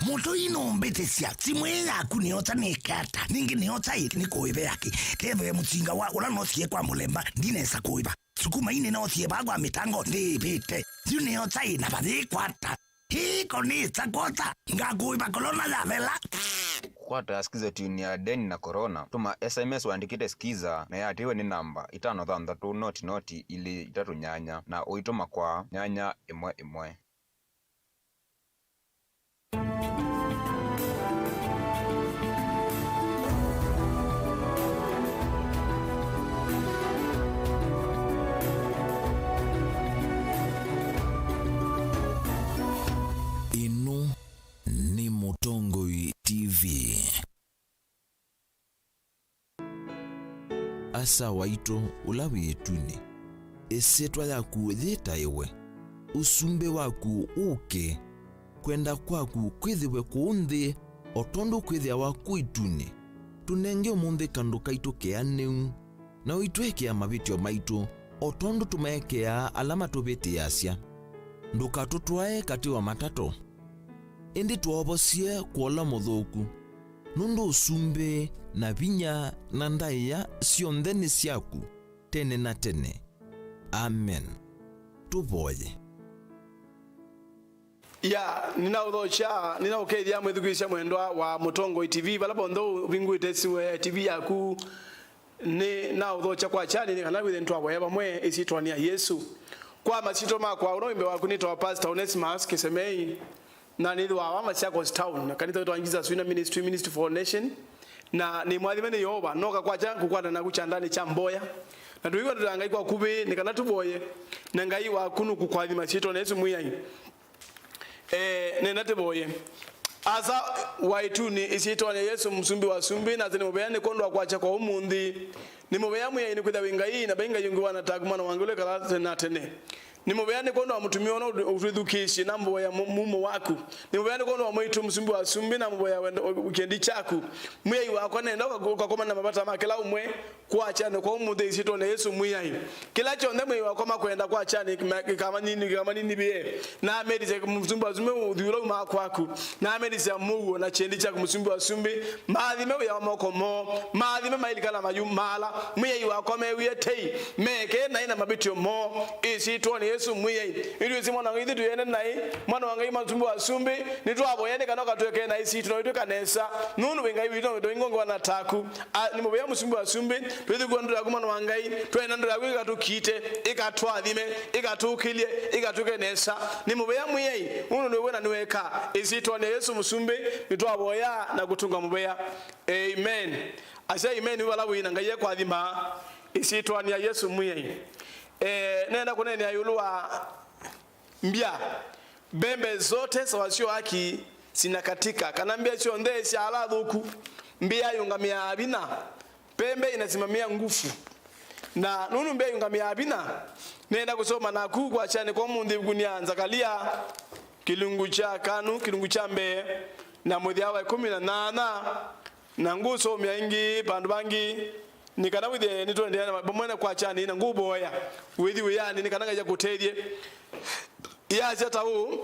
Mũtũi nũmbĩtĩsya, simũ ĩĩ yaku nĩyosa nĩke ata? Ningĩ nĩyosa ĩ nĩkũĩve yake? Kethĩwe mũsinga wa ũla noosie kwa mũlemba, ndinesa kũĩva. Sukuma ii nĩnoosie vaa kwa mĩtango, ndĩĩvĩte. Yu nĩyosa ĩ na vayĩkwata? Ĩĩ, ko nĩsa kwosa, ngakũĩva kolona yavela. Kũkwata Skiza tune ya Deni na Corona, tũma S M S ũandĩkĩte Skiza na ĩatĩĩwe nĩ namba itano thanthatũ noti noti ilĩ itatũ nyanya na ũitũma kwa nyanya ĩmwe ĩmwe. Ĩno nĩ Mũtongoi T V. Asa waitũ ũla wĩ ĩtunĩ, ĩsyĩtwa yaku yĩtaĩwe. Ũsumbĩ waku ũke. Kwenda kwaku kwĩthĩwe kũũ nthĩ, o tondũ kwĩthĩawa kũu ĩtunĩ. Tũnenge ũmũnthĩ kandũ kaitũ keanĩu, na ũitwĩkĩa mavĩtyo maitũ, o tondũ tũmeekĩaa ala matũvĩtĩasya. Ndũkatũtwae katĩ wa matato, ĩndĩ twovosye kwa ũla mũthũku, nũndũ ũsumbĩ, na vinya, na ndaĩa syonthe nĩ syaku, tene na tene. Amen. Tũvoye. Ya, nĩnaũthokya, nĩnaũkethya mwĩthukĩĩsya mwendwa wa Mũtongoi T V, vala vonthe ũvingũĩte simu ya T V yaku, nĩnaũthokya kwa kyani nĩ kana wĩthe nĩtwavoya vamwe ĩsyĩtwanĩ ya Yesũ. Kwa masyĩtwa makwa, ũla wĩ mbee waku nĩtawa Pastor Onesimus Kĩsemei, na nĩthĩwa wa Machakos Town, na kanitha wĩtawa Jesus Winner Ministry, Ministry for All Nation, na nĩ mwathime nĩ Yeova, noka kwakya kũkwata naku kyandanĩ kya mboya, na tũiwa tũta Ngai kwa kuvĩ, nĩ kana tũvoye, na Ngai waku nũkũkwathima syĩtwanĩ Yesũ Mwĩai. Eh, nenda tũvoye. Asa wa ĩtunĩ ĩsyĩtwanĩ ya Yesũ, Mũsumbĩ wa asumbĩ, nase nĩ mũvea nĩ kwondũ wa kwakya kwa ũmũnthĩ. Nĩ mũvea Mwĩai nĩkwĩthĩwa wĩ Ngai, na vai Ngai ũngĩ wa na taku, mwana wa Ngai ũla wĩkalaa tene na tene. Nĩ mũvea nĩ kwondũ wa mũtumĩa ũno ũtwĩthukĩĩsye, na mũvoya mu-, mumo waku. Nĩ mũvea nĩ kwondũ wa mwĩĩtu Mũsumbĩ wa asumbĩ, na mũvoya wendo, kyendi kyaku. Mwĩai wakwa, nenda ũka-, ũkakomana na mavata ma kĩla ũmwe. Kwakya nĩ kwa ũmũnthĩ ĩsyĩtwanĩ ya Yesũ Mwĩai. Kĩla kyonthe mwĩai wakwa makwenda kwakya nĩ kĩkamanini, kĩkamaninivĩe. Na amĩtĩsya Mũsumbĩ wa asumbĩ ũthyũ ũla umaa kwaku. Na amĩtĩsya mũuo na kyendi kyaku Mũsumbĩ wa asumbĩ. Maathime wĩa wa moko moo. Maathime mailikana mayumaala. Mwĩai wakwa mew'ĩe tei. Meke naĩ na mavĩtyo moo. Ĩsyĩtwanĩ ya Yesũ Mwĩai. Nĩtwĩsĩ mwana wa Ngai ithyĩ twĩene naĩ. Mwana wa Ngai Mũsumbĩ wa asumbĩ. Nĩtwavoya nĩ kana ũkatwĩke naĩ sitũ na ũitwĩka nesa. Nũndũ wĩ Ngai witũ na wĩ Ngai ũngĩ wa na taku. A, nĩ mũvea Mũsumbĩ wa asumbĩ, twĩthukĩĩsya ndeto yaku mwana wa Ngai, twenda ndeto yaku ĩkatũkite, ĩkatwathime, ĩkatũkĩlye, ĩkatwĩke nesa. Nĩ mũvea Mwĩai, ũndũ nĩwe na nĩweka. Ĩsyĩtwanĩ ya Yesũ Mũsumbĩ, nĩtwavoya na kũtũnga mũvea. Amen. Asya amen, wĩ vala wĩ na Ngai ekwathima. Ĩsyĩtwanĩ ya Yesũ Mwĩai. Eh, nenda kũneenea ĩũlũ wa mbya. Pembe zote za wasio haki zinakatika, kana mbya syonthe sya ala athũku. Mbya yũngamĩaa vinya, pembe inasimamia nguvu. Na nũndũ mbya yũngamĩaa vinya, nĩenda kũsoma naku kwakya nĩ kwa ũmũnthĩ ĩvukunĩ ya Nzakalia, kĩlungu kya kanu, kĩlungu kya mbee, na mũthya wa ĩkũmi na nyanya, na ngũsomea ĩngĩ vandũ vangĩ, nĩ kana wĩthĩe nĩtũendeea na vamwe na kwakya nĩ na ngũvoya wĩthi wĩanĩ, nĩ kana Ngai akũtethye. Yasya ta ũũ,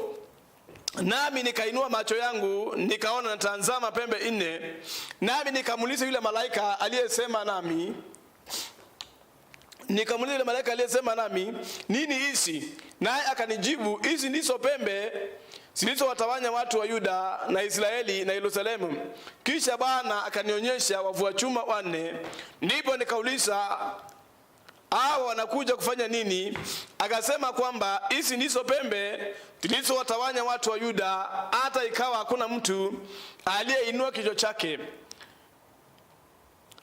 Nami nikainua macho yangu, nikaona, na tazama, pembe nne. Nami nikamuuliza yule malaika aliyesema nami, nikamuuliza yule malaika aliyesema nami, "Nini hizi?" Naye akanijibu, "Hizi ndizo pembe zilizowatawanya watu wa Yuda na Israeli na Yerusalemu." Kisha Bwana akanionyesha wafua chuma wanne. Ndipo nikauliza, "Hawa wanakuja kufanya nini?" Akasema kwamba, "Hizi ndizo pembe zilizowatawanya watu wa Yuda, hata ikawa hakuna mtu aliyeinua kichwa chake.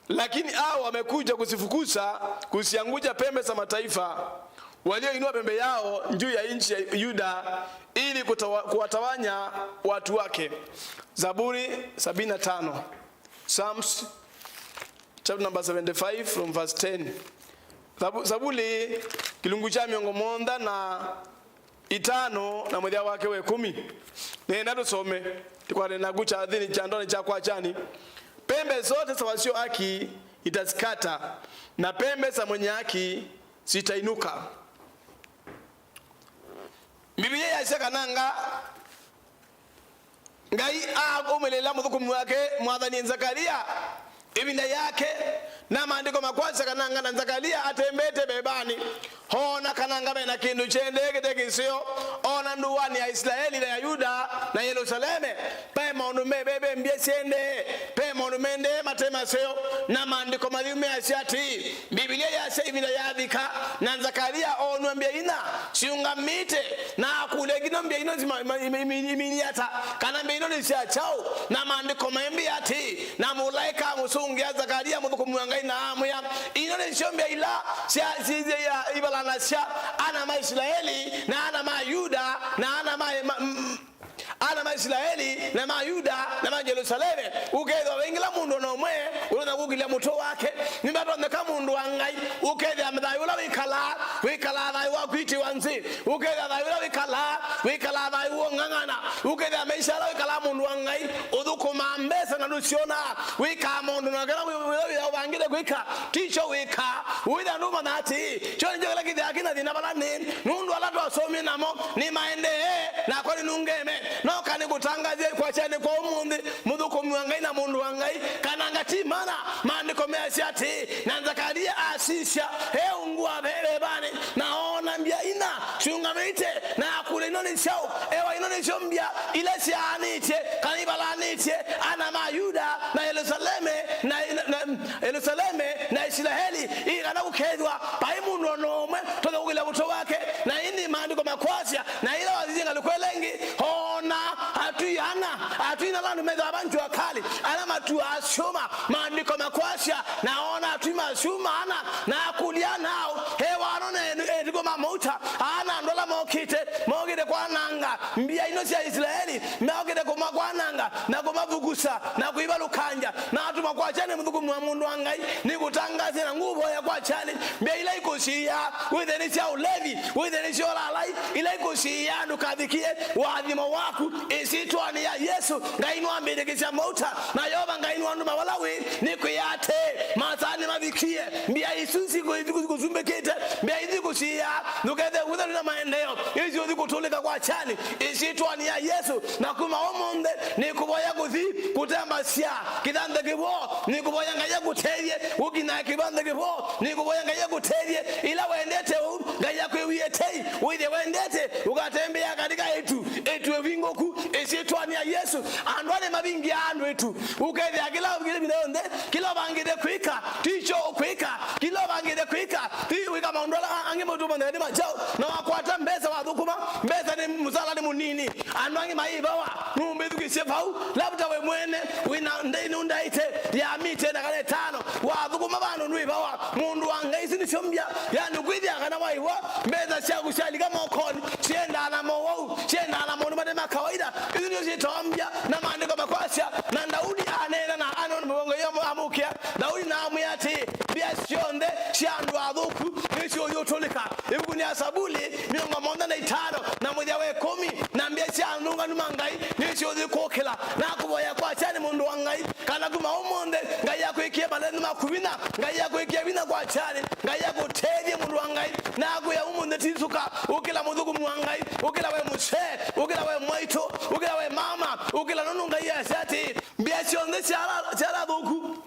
Lakini hao wamekuja kuzifukuza, kuziangusha pembe za mataifa, walioinua pembe yao juu ya nchi ya Yuda ili kutawa-, kuwatawanya watu wake." Zaburi sabini na tano. Psalms chapter number seventy-five from verse ten. Zabu-, Zabuli kĩlungu kya mĩongo mũonza na itano na mũthya wake wa ĩkũmi. Nenda tũsome. Tũkwate naku kyathĩnĩ kya ndonĩ kya kwakyani. Pembe zote za wasio haki itazikata, na pembe za mwenye haki zitainuka. Biblia yasya kana nga Ngai aũmĩlĩla mũthũkũmi wake mwathani Nzakalia ĩvinda yake, na maandĩko makwasya kana ng'ana Nzakalia atembete vevanĩ, oona kana nga ve na kĩndũ kyendee kĩte kĩseo, oona ndũanĩ ya Isilaeli na ya Yuda na Yelusaleme, ve maũndũ me, ve, ve mbya syendee, ve maũndũ mendee mate maseo, na maandĩko matheu measya atĩĩ, Mbivilia yasya ĩvinda yavika, na Nzakalia oonw'a mbya ina syĩũngamĩte, na akũlya nginya mbya ino nzima ima-, ima-, ima-, iminie ata, kana mbya ino nĩ sya kyaũ. Na maandĩko maimbĩa atĩĩ, na mũlaĩka amũsũngĩa Nzakalia mũthũkũmi wa Ngai na amwĩa, "Ino nĩsyo mbya ila sya, sya, sya, ya, ivalanasya ana ma Isilaeli na ana ma Yuda na ana ma, ma, m-, ana ma Isilaeli na ma Yuda na ma Yelusaleme, ũkethĩwa vaingĩla mũndũ o na ũmwe ũtonya kũkĩlya mũtwe wake. Nĩvatonyeka mũndũ wa Ngai ũkethĩa thayũ ũla wĩkalaa, wĩkalaa thayũ wa kwitĩwa nzĩ, ũkethĩa thayũ ũla wĩkalaa, wĩkalaa thayũ wa ũng'ang'ana, ũkethĩa maisha ala wĩkalaa mũndũ wa Ngai, ũthũkũmaa mbesa na ndũsyonaa, wĩkaa maũndũ na kĩla wĩ-, wĩ-, wĩ-, ũvangĩte kwĩka, ti kyo wĩkaa. Wĩthĩa ndũmanya atĩĩ, kyo nĩkyo kĩla kĩthĩaa kĩna thĩna vala nĩ, nũndũ ala twasomie namo nĩmaendee, nakwa nĩnũngeme. Noka nĩkũtangathie kwakya nĩ kwa ũmũnthĩ, mũthũkũmi wa Ngai na mũndũ wa Ngai, kana ngati mana, maandĩko measya atĩĩ, na Nzakalia asisya, e ungu wa vevanĩ, na oona mbya ina syũngamĩte, na akũlya, "Ino nĩ syaũ?" Ewa, ino nĩsyo mbya Yelusaleme na Isilaeli, ii kana kũkethĩwa vai mũndũ o na ũmwe tũthũkũlya mũtwe wake. Na ĩndĩ maandĩko makwasya, na ĩla wathĩtye ngalĩko ĩla ĩngĩ, oona atui ana, atui na ala andũ methĩawa va ngyũa kalĩ, ala matuaa syũma, maandĩko makwasya, na oona atui ma syũma ana, na akũlya ana aũ, e wano na ethĩkũ ma mauta, ana andũ ala mokĩte, mokĩte kwananga mbia ino sya Isilaeli, mokĩte kũmakwananga na kũmavukusa na kũivalũkangya, na atũmwa kwakya nĩ mũthũkũmi wa mũndũ wa Ngai, nĩkũtangaasya na ngũvoya kwakya nĩ mbia ila ikũsiĩĩa, wĩthĩe nĩ sya ũlevi, wĩthĩe nĩ sya ũlaalai, ila ikũsiĩĩa ndũkathĩkĩe ũathimo waku ĩsyĩtwanĩ ya Yesũ. Ngai nĩwambĩtĩkĩsya mauta, na Yeova Ngai nĩwandũma vala wĩ, nĩkwĩa atĩĩ, masaa nĩmavikie, mbia isu sikũsumbĩkĩte, mbia isu ikũsiĩĩa, ndũkethĩe wĩthĩe na maendeeo, isu ũthi kũtũlĩka kwakya nĩ ĩsyĩtwanĩ ya Yesũ. Na kuma ũmũnthĩ nĩkũvoya kũthi kũtembasya kĩthanthĩ kĩvoo, nĩkũvoya Ngai akũtethye ũkinyae kĩthanthĩ kĩvoo, nĩkũvoya Ngai akũtethye ila wendete ũu, Ngai akwĩwie tei, wĩthĩe wendete ũkatembea katika ĩtu, ĩtu ĩvingũku ĩsyĩtwanĩ ya Yesũ. Andũ ala nĩmavingia andũ ĩtu, ũkethĩa kĩla ũvangĩte ĩvinda yonthe, kĩla ũvangĩte kwĩka ti kyo ũkwĩka, kĩla ũvangĩte kwĩka ti wĩka maũndũ ala angĩ maũtũmanĩa nĩ makyao, na wakwata mbesa wathũkũma, mbesa nĩ mũsala nĩ mũnini. Andũ angĩ maivawa, nũmbĩthukĩsye vau, labda we mwene wĩna ndei nũndaĩte ya mita ĩna kana ĩtano, wathũkũma vandũ nũĩvawa. Mũndũ wa Ngai, isu nĩsyo mbia. Yani, ũkwĩthĩa kana waĩwa, mbesa syaku syalika mokonĩ, syendaa na mowau, syendaa na maũndũ mate ma kawaida. Isu nĩsyo syĩtawa mbia, na maandĩko makwasya, na Daudi aneena na aneena mũvongo iyo amũkĩa. Daudi naamwĩa atĩĩ, mbia syonthe sya andũ athũku nĩsyũtũlĩka. Ĩvukunĩ ya Savuli mĩongo mũonza na itano na mũthya wa ĩkũmi, na mbia sya alũngalu ma Ngai nĩsyũthi kũkĩla. Nakũvoya kwakya nĩ mũndũ wa Ngai, kana kuma ũmũnthĩ Ngai akwĩkĩe malenu maku vinya, Ngai akwĩkĩe vinya kwakya nĩ, Ngai akũtethye mũndũ wa Ngai, na akwĩa ũmũnthĩ tisũka, ũkĩla mũthũkũmi wa Ngai, ũkĩla we mũsee, ũkĩla we mwaitũ, ũkĩla we mama, ũkĩla nũndũ Ngai asya atĩĩ, mbia syonthe sya ala, sya ala athũku.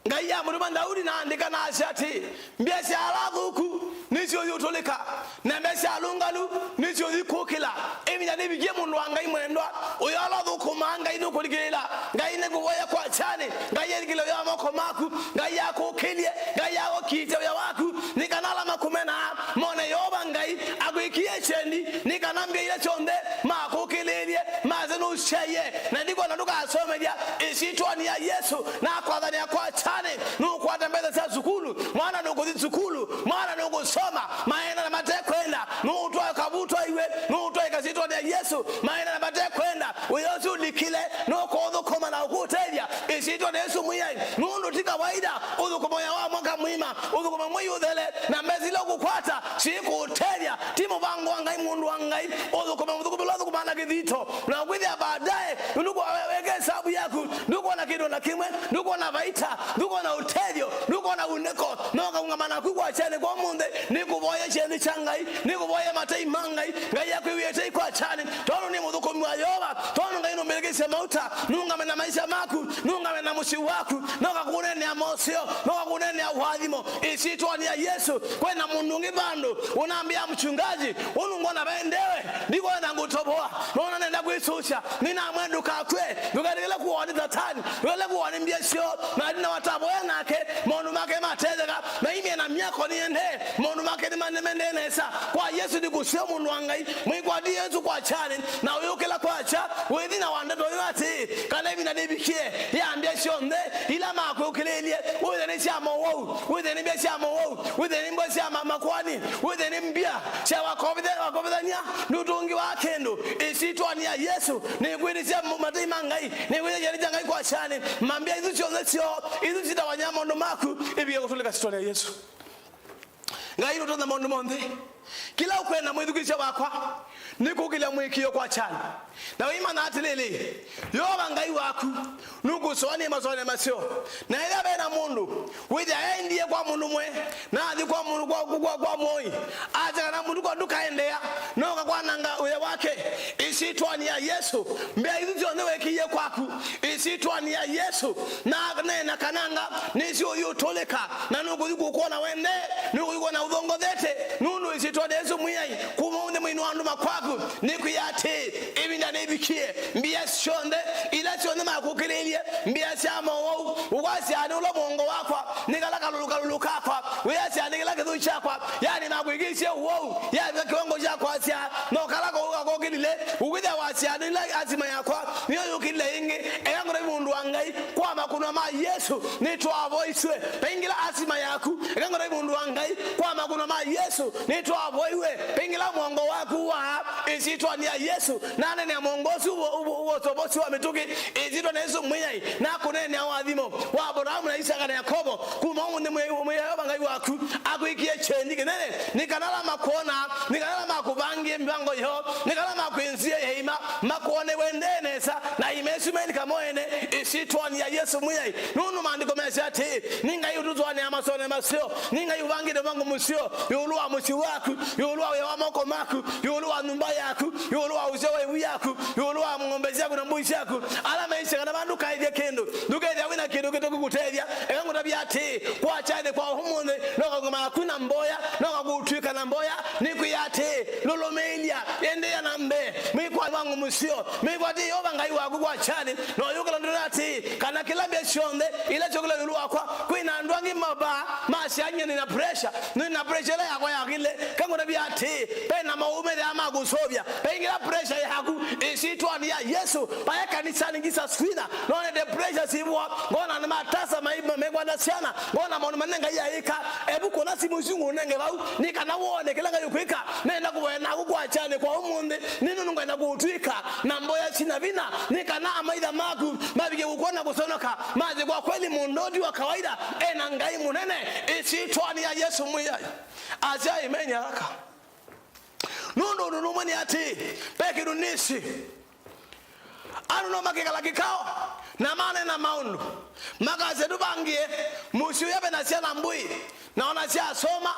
Ngai amũtũma Daudi na andĩka na asya atĩĩ, mbia sya ala athũku nĩsyũtũlĩka, na mbia sya alũngalu nĩsyũthi kũkĩla. Ĩvinda nĩvikie mũndũ wa Ngai mwendwa, ũyo ala ũthũkũmaa Ngai nũkũlikĩlĩla. Ngai nĩkũvoya kwakya nĩ, Ngai alikĩle ũyo wa moko maku, Ngai akũkĩlye, Ngai akũkiitye wĩa waku, nĩ kana ala makũmenaa mone Yeova Ngai akwĩkie kyendi, nĩ kana mbia ila syonthe makũkĩlĩĩlye mase nũsyaie, na ndikwona ndũkasomethya ĩsyĩtwanĩ ya Yesũ. Nakwathanĩa kwakya nĩ, nũkwata mbesa sya sukulu, mwana nũkũthi sukulu, mwana nũkũsoma, maenda na matekwenda, nũũtwae kavutwa iwe, nũũtwae ĩsyĩtwanĩ ya Yesũ, maenda na matekwenda, wĩa ũsu ũlikĩle, nũkũũthũkũma na ũkũtethya ĩsyĩtwanĩ ya Yesũ Mwĩai, nũndũ ti kawaida ũthũkũma wĩa wa mwaka mũima, ũthũkũma mwei ũthele, na mbesa ila ũkũkwata syĩkũũtethya. Ti mũvango wa Ngai, mũndũ wa Ngai, ũthũkũme mũthũkũmi ũla ũthũkũmaa na kĩthito, na ũkwĩthĩa baadaye, nũndũ kwa we-, weka hesabu yaku, ndũkwona kĩndũ na kĩmwe, ndũkwona vaita, ndũkwona ũtethyo, ndũkwona unĩko, no kaũngama naku kwakya nĩ kwa ũmũnthĩ, nĩkũvoya kyendi kya Ngai, nĩkũvoya matei ma Ngai, Ngai akwĩw'ĩe tei kwakya nĩ, tondũ nĩ mũthũkũmi wa Yeova, tondũ Ngai nũmbĩtĩkĩsye mauta, nũngame na maisha maku, nũngame na mũsyĩ waku, no kakũnenea moseo, no kakũnenea ũathimo, ĩsyĩtwanĩ ya Yesũ. Kwĩna mũndũ ũngĩ vandũ ũnambĩa, mchungaji, ũnũ ngwona vaendewe, ndikwenda ngũtovoa, nona nenda kwĩsũsya, nĩnamwĩa ndũkakw'e, ndũketĩkĩle kũawa nĩ Satani, ndũketĩkĩle kũawa nĩ mbia syoo, na ndina watavoya nake, maũndũ make matetheka, na imie na myako nĩendee, maũndũ make nĩmendee nesa. Kwa Yesũ nĩkũseo mũndũ wa Ngai, mwĩkwati Yesũ kwakya nĩ, na ũyũkĩla kwakya, wĩthina wa ndeto ĩyo atĩĩ, kana ĩvinda nĩvikie, ya mbia syonthe ila makũkĩlĩĩlye, wĩthĩe nĩ sya mowau, wĩthĩe nĩ mbia sya mowau, wĩthĩe nĩ mbia sya ma-, makoani, wĩthĩe nĩ mbia sya wakovitha-, wakovithania, ndũtũngĩwaa kĩndũ. Ĩsyĩtwanĩ ya Yesũ, nĩkwĩtĩsya matei ma Ngai, nĩkwĩtĩsya nĩ kya Ngai kwakya nĩ, mambia isu syonthe syoo, isu sitawanya maũndũ maku, ivike kũtũlĩka syĩtwanĩ ya Yesũ. Ngai nũtonya maũndũ monthe. Kĩla ũkwenda, mwĩthukĩĩsya wakwa, nĩ kũkĩlya mũĩkĩĩo kwakya nĩ. Na wĩimanya atĩlĩlĩ, Yeova Ngai waku nũkũsũanĩa masũanĩo maseo. Na ethĩwa ve na mũndũ wĩthĩa aendie kwa mũndũ mwe, na athi kwa mũndũ kwa, kwa, kwa mũoi, asya kana mũndũ kwa ndũkaendeea, no kakwananga wĩa wake. Ĩsyĩtwanĩ ya Yesũ, Yesũ, mbĩa isu syonthe weekĩie kwaku, ĩsyĩtwanĩ ya Yesũ, na neena kananga, nĩsyo ũyũtũlĩka, na nũkũthi kũkwona wende, nũkũthi kwona ũthongothete, nũndũ ĩsyĩtwanĩ ya Yesũ Mwĩai, kuma ũnthĩ mwĩinĩ wa andũ makwaku, nĩkwĩa atĩĩ, ĩvinda nĩvikie, mbĩa syonthe, ila syonthe makũkĩlĩĩlye, mbĩa sya mowau, ũkwasya nĩ ũla mũongo wakwa, nĩ kala kalũlũkalũlũ kakwa, wĩasya nĩ kĩla kĩthũi kyakwa, yani makwĩkĩisye ũwau, yavika kĩwango kya kwasya, no kala kũu kakũkĩlile, ũkwĩthĩa wasya nĩ ĩla asima yakwa, nĩyo yũkĩlile ĩngĩ, eka ngũtavye mũndũ wa Ngai, kwa makũno ma Yesũ, nĩtwavoiswe, vaingĩla asima yaku, eka ngũtavye mũndũ wa Ngai, kwa makũno ma Yesũ, nĩtwavoiwe, vaingĩla mũongo waku wa ĩsyĩtwanĩ ya Yesũ, nanenea mũongo ũsu ũvo-, ũvo-, ũvosovosi wa mĩtũkĩ, ĩsyĩtwanĩ ya Yesũ Mwĩai, nakũnenea ũathimo wa Abrahamu na Isaka na Yakovo, kuma ũmũnthĩ Mwĩai, Mwĩai Yeova Ngai waku, akwĩkie kyendi kĩnene, nĩ kana ala makwona, nĩ kana ala makũvangie mĩvango yoo, nĩ kana ala makwĩnzie ĩima, makwone wendee nesa, na ĩima ĩsu melika moene, ĩsyĩtwanĩ ya Yesũ Mwĩai. Nũndũ maandĩko mesĩ atĩĩ, nĩ Ngai ũtũtwaanĩa masonĩ maseo, nĩ Ngai ũvangĩte mwango mũseo ĩũlũ wa mũsyĩ waku, ĩũlũ wa wĩa wa moko maku, ĩũlũ wa nyũmba yaku, ĩũlũ wa ũseo wa ĩvu yaku, ĩũlũ wa ng'ombe syaku na mbũi syaku, ala meisye kana va ndũkaĩthya kĩndũ, ndũkethĩa wĩ na kĩndũ kĩtũkũkũtethya. Eka ngũtavye atĩĩ, kwakya nĩ kwa ũmũnthĩ, no kakũmana kwĩ na mboya, no kakũtw'ĩka na mboya, nĩkwĩa atĩĩ, lũlũmĩĩlya, endeea na mbee, mwĩkwa wangu mũseo, mwĩkwa atĩĩ, Yeova Ngai waku kwakya nĩ, no yũkĩla ndũna atĩĩ, kana kĩla mbĩa syonthe ila syũkĩla ĩũlũ wakwa, kwĩ na andũ angĩ mavaa, masya nyie nĩ na pressure, nĩ na pressure ĩla yakwa yakile. Kangũtavya atĩĩ, ve na maũũ methĩawa ma kũsũvya, vaingĩla pressure yaku, ĩsyĩtwanĩ ya Yesũ, vaya kanisanĩ ngisa swina, nonete pressure sivwa, ngona nĩ matasa mai-, mekwata syana, ngona maũndũ manene Ngai aĩka, evu kũna simũ isu ngũnenge vau, nĩ kana wone kĩla Ngai ũkwĩka, nenda kũvoya naku kwakya nĩ kwa ũmũnthĩ, nĩ nũndũ ngwenda kũũtw'ĩka na mboya syĩ na vinya, nĩ kana amaitha maku mavikie kũkwona kũsonoka, mathi kwa kweli mũndũ ũũ ti wa kawaida, ena Ngai mũnene, ĩsyĩtwanĩ ya Yesũ Mwĩai. Asya amen haraka. Nũndũ ũndũ nũmwe nĩ atĩĩ, ve kĩndũ nĩsĩ, andũ no makĩkala kĩkao na maneena maũndũ, makasya tũvangĩe mũsyĩ ũya ve na syana mbũĩ, na ona syasoma,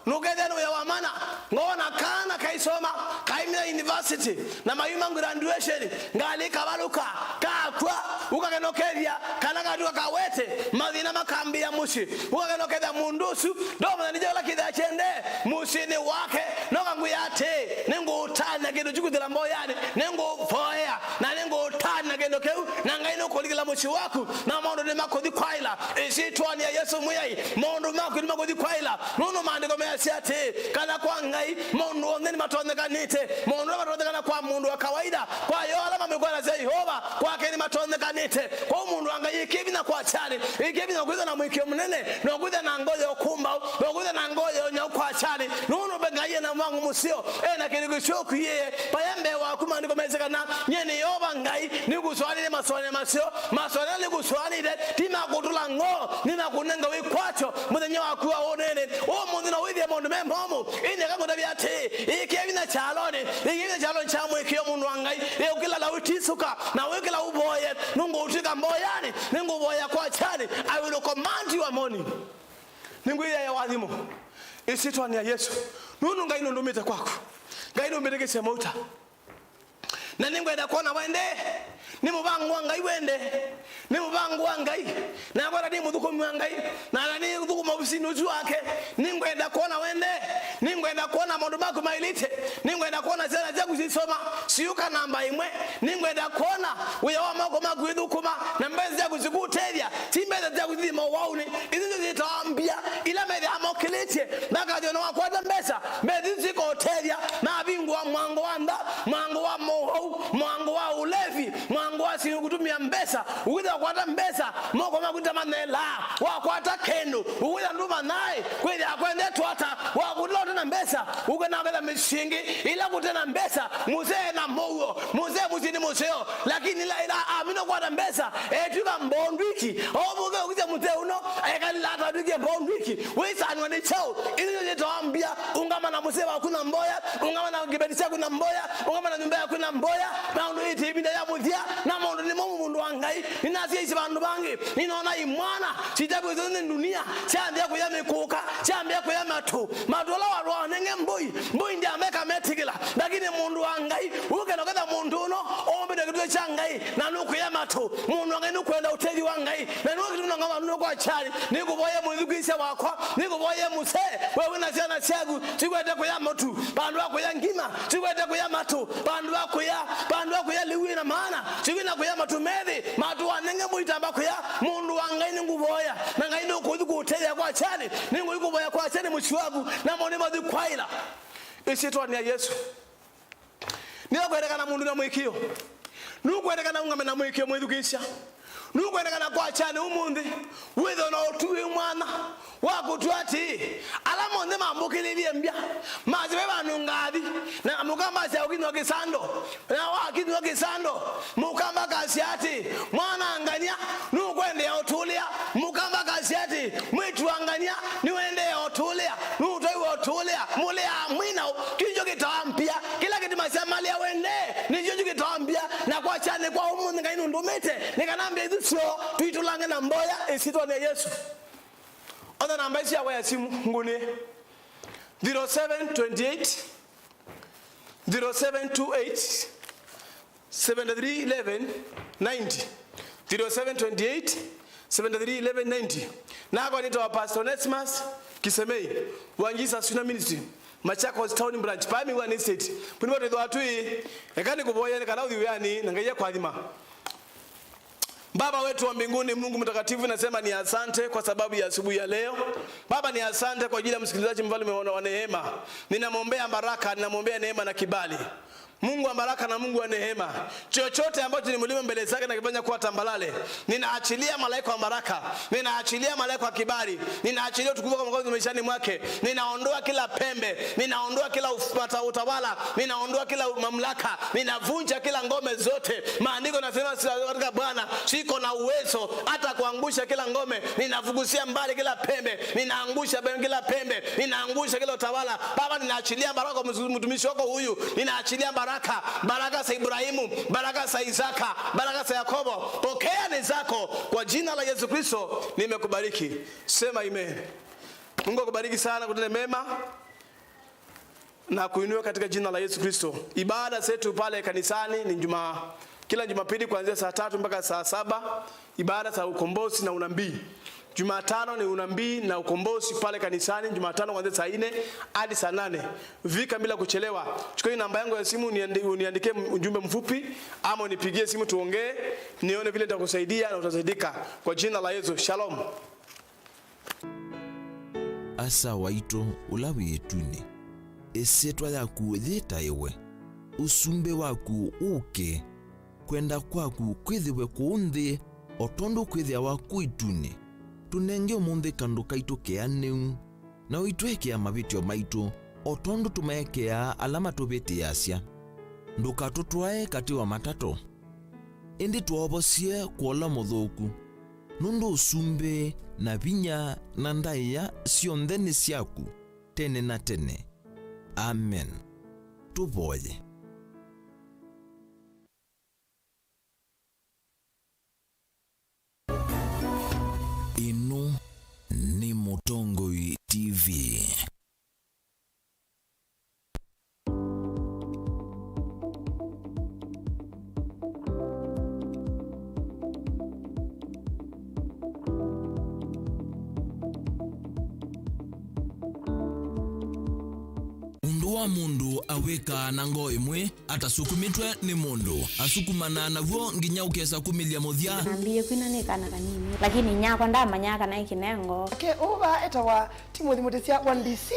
nũkethĩa nĩ wĩa wa mana, ngona kana kaisoma, kaimĩla university, na mayuma graduation, ngalĩ kavalũka, kakw'a, ũkakena ũkethĩa kana katw'ĩka kawete, mathĩna makambĩĩa mũsyĩ, ũkakena ũkethĩa mũndũ ũsu ndomanya nĩ kyaũ kĩla kĩthĩa kyendee mũsyĩnĩ wake. No kangwĩa atĩĩ, nĩngũũtany'a kĩndũ kyu kwĩthĩla mboyanĩ, nĩngũvoea, na nĩngũũtany'a kĩndũ kĩu, na Ngai nũkũlikĩla mũsyĩ waku, na maũndũ nĩmakũthi kwaĩla. Ĩsyĩtwanĩ ya Yesũ Mwĩai, maũndũ maku nĩmakũthi kwaĩla, nũndũ maandĩko measya atĩĩ, kana kwa Ngai maũndũ onthe nĩmatonyekanĩte. Maũndũ ala matonyekana kwa mũndũ wa kawaida, kwa yo ala mamwĩkwanasya Yeova, kwake nĩmatonyekanĩte. Kwoou mũndũ wa Ngai, ĩkĩe vinya kwakyanĩ, ĩkĩe vinya kwĩthwa na mũĩkĩĩo mũnene, na kwĩthwa na ngoo ya ũkũmbaũ, na kwĩthwa na ngoo ya ũnyau kwakyanĩ, nũndũ ve Ngai ena mwango mũseo, ena kĩndũ kĩseo kĩyĩe. Vaya mbee waku maandĩko mesĩ kana, nyie nĩ Yeova Ngai, nĩkũsũanĩte masũanĩo maseo, masũanĩo ala nĩkũsũanĩte, ti ma kũtũla ngoo, nĩ ma kũnenga wĩkwatyo mũthenya waku wa ũnene. Ũmũnthĩ no wĩthĩe maũndũ me momũ, ĩndĩ eka ngũtavya atĩĩ, ĩkĩe vinya kyalonĩ, ĩkĩe vinya kyalonĩ kya mũĩkĩĩo mũndũ wa Ngai, ĩũkĩla la ũitisũka, na wĩkĩla ũvoye, nũngũũtw'ĩka mboyanĩ, nĩngũvoya kwakyanĩ, I will command your morning. Nĩngwĩyaya wathimo, ĩsyĩtwanĩ ya Yesũ, nũndũ Ngai nũndũmĩte kwaku, Ngai nũmbĩtĩkĩsye mauta. Na nĩngwenda kwona wende. Nĩ mũvango wa Ngai wende. Nĩ mũvango wa Ngai. Na kwenda nĩ mũthũkũmi wa Ngai. Na nĩ thũkũma ovisinĩ ũsu wake. Nĩngwenda kwona wende. Nĩngwenda kwona maũndũ maku maĩlĩte. Nĩngwenda kwona syana syaku sisoma. Siũka namba ĩmwe. Nĩngwenda kwona wĩa wa moko maku ĩthũkũma. Na mbesa syaku sikũtethya. Ti mbesa syaku sithi maũwaũnĩ. Isu nĩsyo syĩtawa mbia. Ila methĩawa mokĩlĩtye. Makathĩwa na wakwata mbesa. Mbesa isu sikotethya. Mavingũa mwango wa nda. Mwango wa mowau, mwango wa ũlevi, mwango wa syĩndũ kũtũmĩa mbesa, ũkwĩthĩa wakwata mbesa, moko maku nĩtamanelaa, wakwata kĩndũ, ũkwĩthĩa ndũmanyae, kwĩthĩa kwendetwe ata, wakũtĩla ũte na mbesa, ũkwenda kwĩthĩa mĩsyĩ ĩngĩ, ĩla kũte na mbesa, mũsee na mũuo, mũsee mũsyĩnĩ mũseo, lakini ĩla, ĩla amina kwata mbesa, etw'ĩka mbondwiki, o mũthee ũkĩsya mũsee ũno, ekalĩla atatw'ĩkie mbondwiki, wĩsanwa nĩ kyaũ, isu nĩsyĩtawa mbia, ũngama na mũsee waku na mboya, ũngama na kĩveti kyaku na mboya, ũngama na nyũmba yaku na mboya, na ũndũ ĩtĩ ĩvinda ya mũthya, na maũndũ nĩ momũ mũndũ wa Ngai. Ngai, nĩnasyaisye vandũ vangĩ, nĩnoona imwana sitavwĩswe nĩ ndunia, syambĩa kũya mĩkũka, syambĩa kũya matũ, matũ ala walwa wanenge mbũi, mbũi ndyamba ĩkametĩkĩla. Lakini mũndũ wa Ngai, ũkenda kũketha mũndũ ũno, ombĩte kĩtũe kya Ngai, na nũkũya matũ. Mũndũ wa Ngai nũkwenda ũtethyo wa Ngai, na nĩwe kĩtũnanga vandũ kwa kyali. Nĩkũvoya mwĩthukĩĩsya wakwa, nĩkũvoya mũsee, we wĩna syana syaku, sikwete kũya matũ, vandũ va kũya ngima, sikwete kũya matũ, vandũ va kũya, vandũ va kũya lĩu ĩna maana, sikwina kũya matũ methĩ, matũ wanenge mũitamba kũya. Mũndũ wa Ngai nĩngũvoya, na Ngai nũkũthi kũũtethya kwa kyali, nĩngũthi kũvoya kwa kyali mũsyĩ waku, namo nĩmathi kwaĩla. Ĩsyĩtwanĩ ya Yesũ. Nĩyo kwendekana mũndũ na mũĩkĩĩo. Nũkwendekana ũngame na mũĩkĩĩo mwĩthukĩĩsya. Nũkwendekana kwa kyani ũmũnthĩ. Wĩthĩwe na ũtuĩ mwana wa kũtw'a atĩĩ, ala monthe mambũkĩlĩlye mbya, masye ve vandũ ngathi, na mũkamba asya ũkinywa kĩsando. Na wakinywa kĩsando, mũkamba akasya atĩ, mwana angania, nũkwendea ũtũlĩa. Mũkamba akasya atĩ, mwĩĩtu angania, nĩwendee ũtũlĩa. Nũtwaiwe ũtũlĩa. Mũlea mwĩna kĩu kĩtawa mbia. Kĩla kĩtuma sya malĩa wendee, nĩkyo kĩtawa mbia. Na kwa kyani kwa ũmũnthĩ Ngai nũndũmĩte, nĩ kana mbia isu syoo, tũitũlange na mboya ĩsyĩtwanĩ ya Yesũ. Othe namba isu yakwa ya simu, ngũnĩe. Zero seven twenty eight, zero seven two eight, seventy-three eleven ninety, zero seven twenty-eight, seventy-three eleven ninety. Nakwa nĩtawa Pastor Onesmus Kisemei wa Jesus Funeral Ministry, Machakos Town Branch, Pami One Estate. Puni watu itho atui, eka nĩkũvoya nĩ kana ũthi wĩanĩ na Ngai akwathima. Baba wetu wa mbinguni, Mungu mtakatifu, nasema ni asante kwa sababu ya asubuhi ya leo. Baba, ni asante kwa ajili ya msikilizaji, mfalme wa, wa neema. Ninamwombea baraka, ninamwombea neema na kibali. Mungu wa baraka na Mungu wa neema, chochote ambacho ni mlima mbele zake na kifanya kuwa tambalale, ninaachilia malaika wa baraka, ninaachilia malaika wa kibali, ninaachilia utukufu wa Mwokozi maishani mwake. Ninaondoa kila pembe, ninaondoa kila uf-, mata-, utawala, ninaondoa kila mamlaka, ninavunja kila ngome zote. Maandiko nasema sila katika Bwana, siko na uwezo hata kuangusha kila ngome. Ninafukuzia mbali kila pembe, ninaangusha be-, kila pembe, ninaangusha kila utawala. Baba, ninaachilia baraka kwa mtu-, mtumishi wako huyu. Ninaachilia baraka, baraka za Ibrahimu, baraka za Isaka, baraka za Yakobo. Pokea ni zako, kwa jina la Yesu Kristo nimekubariki. Sema amen. Mungu akubariki sana, kutende mema na kuinua katika jina la Yesu Kristo. Ibada zetu pale kanisani ni Juma-, kila Jumapili kuanzia saa tatu mpaka saa saba, ibada za ukombozi na unabii. Jumatano ni unabii na ukombozi pale kanisani, Jumatano kuanzia saa nne hadi saa nane. Fika bila kuchelewa. Chukua hii namba yangu ya simu, uniandi-, uniandikie ujumbe mfupi, ama unipigie simu tuongee, nione vile nitakusaidia na utasaidika. Kwa jina la Yesu, shalom. Asa waitũ ũla wĩ ĩtunĩ, ĩsyĩtwa yaku yĩtaĩwe, ũsumbĩ waku ũke, kwenda kwaku kwĩthĩwe kũũ nthĩ o tondũ kwĩthĩawa kũu ĩtunĩ. Tũnenge ũmũnthĩ kandũ kaitũ keanĩu, na ũitwĩkĩa mavĩtyo maitũ o tondũ tũmeekĩaa ala matũvĩtĩasya. Ndũkatũtwae katĩ wa matato, ĩndĩ twoovosye kwa ũla mũthũku, nũndũ ũsumbĩ, na vinya, na ndaĩa syonthe nĩ syaku, tene na tene. Amen. Tũvoye. Ĩno nĩ Mũtongoi T V. Ũndũ wa mũndũ awĩkaa na ngoo ĩmwe atasukumĩtwe nĩ mũndũ, asukumanaa naw'o nginya ũkesa kumĩlya mũthya. Nambĩĩe kwina nĩ kana kanini, lakini nyakwa ndamanyaa kana ĩ kĩnengo. Nake ũũ vaa etawa Timothy Mũtĩsya wa D C.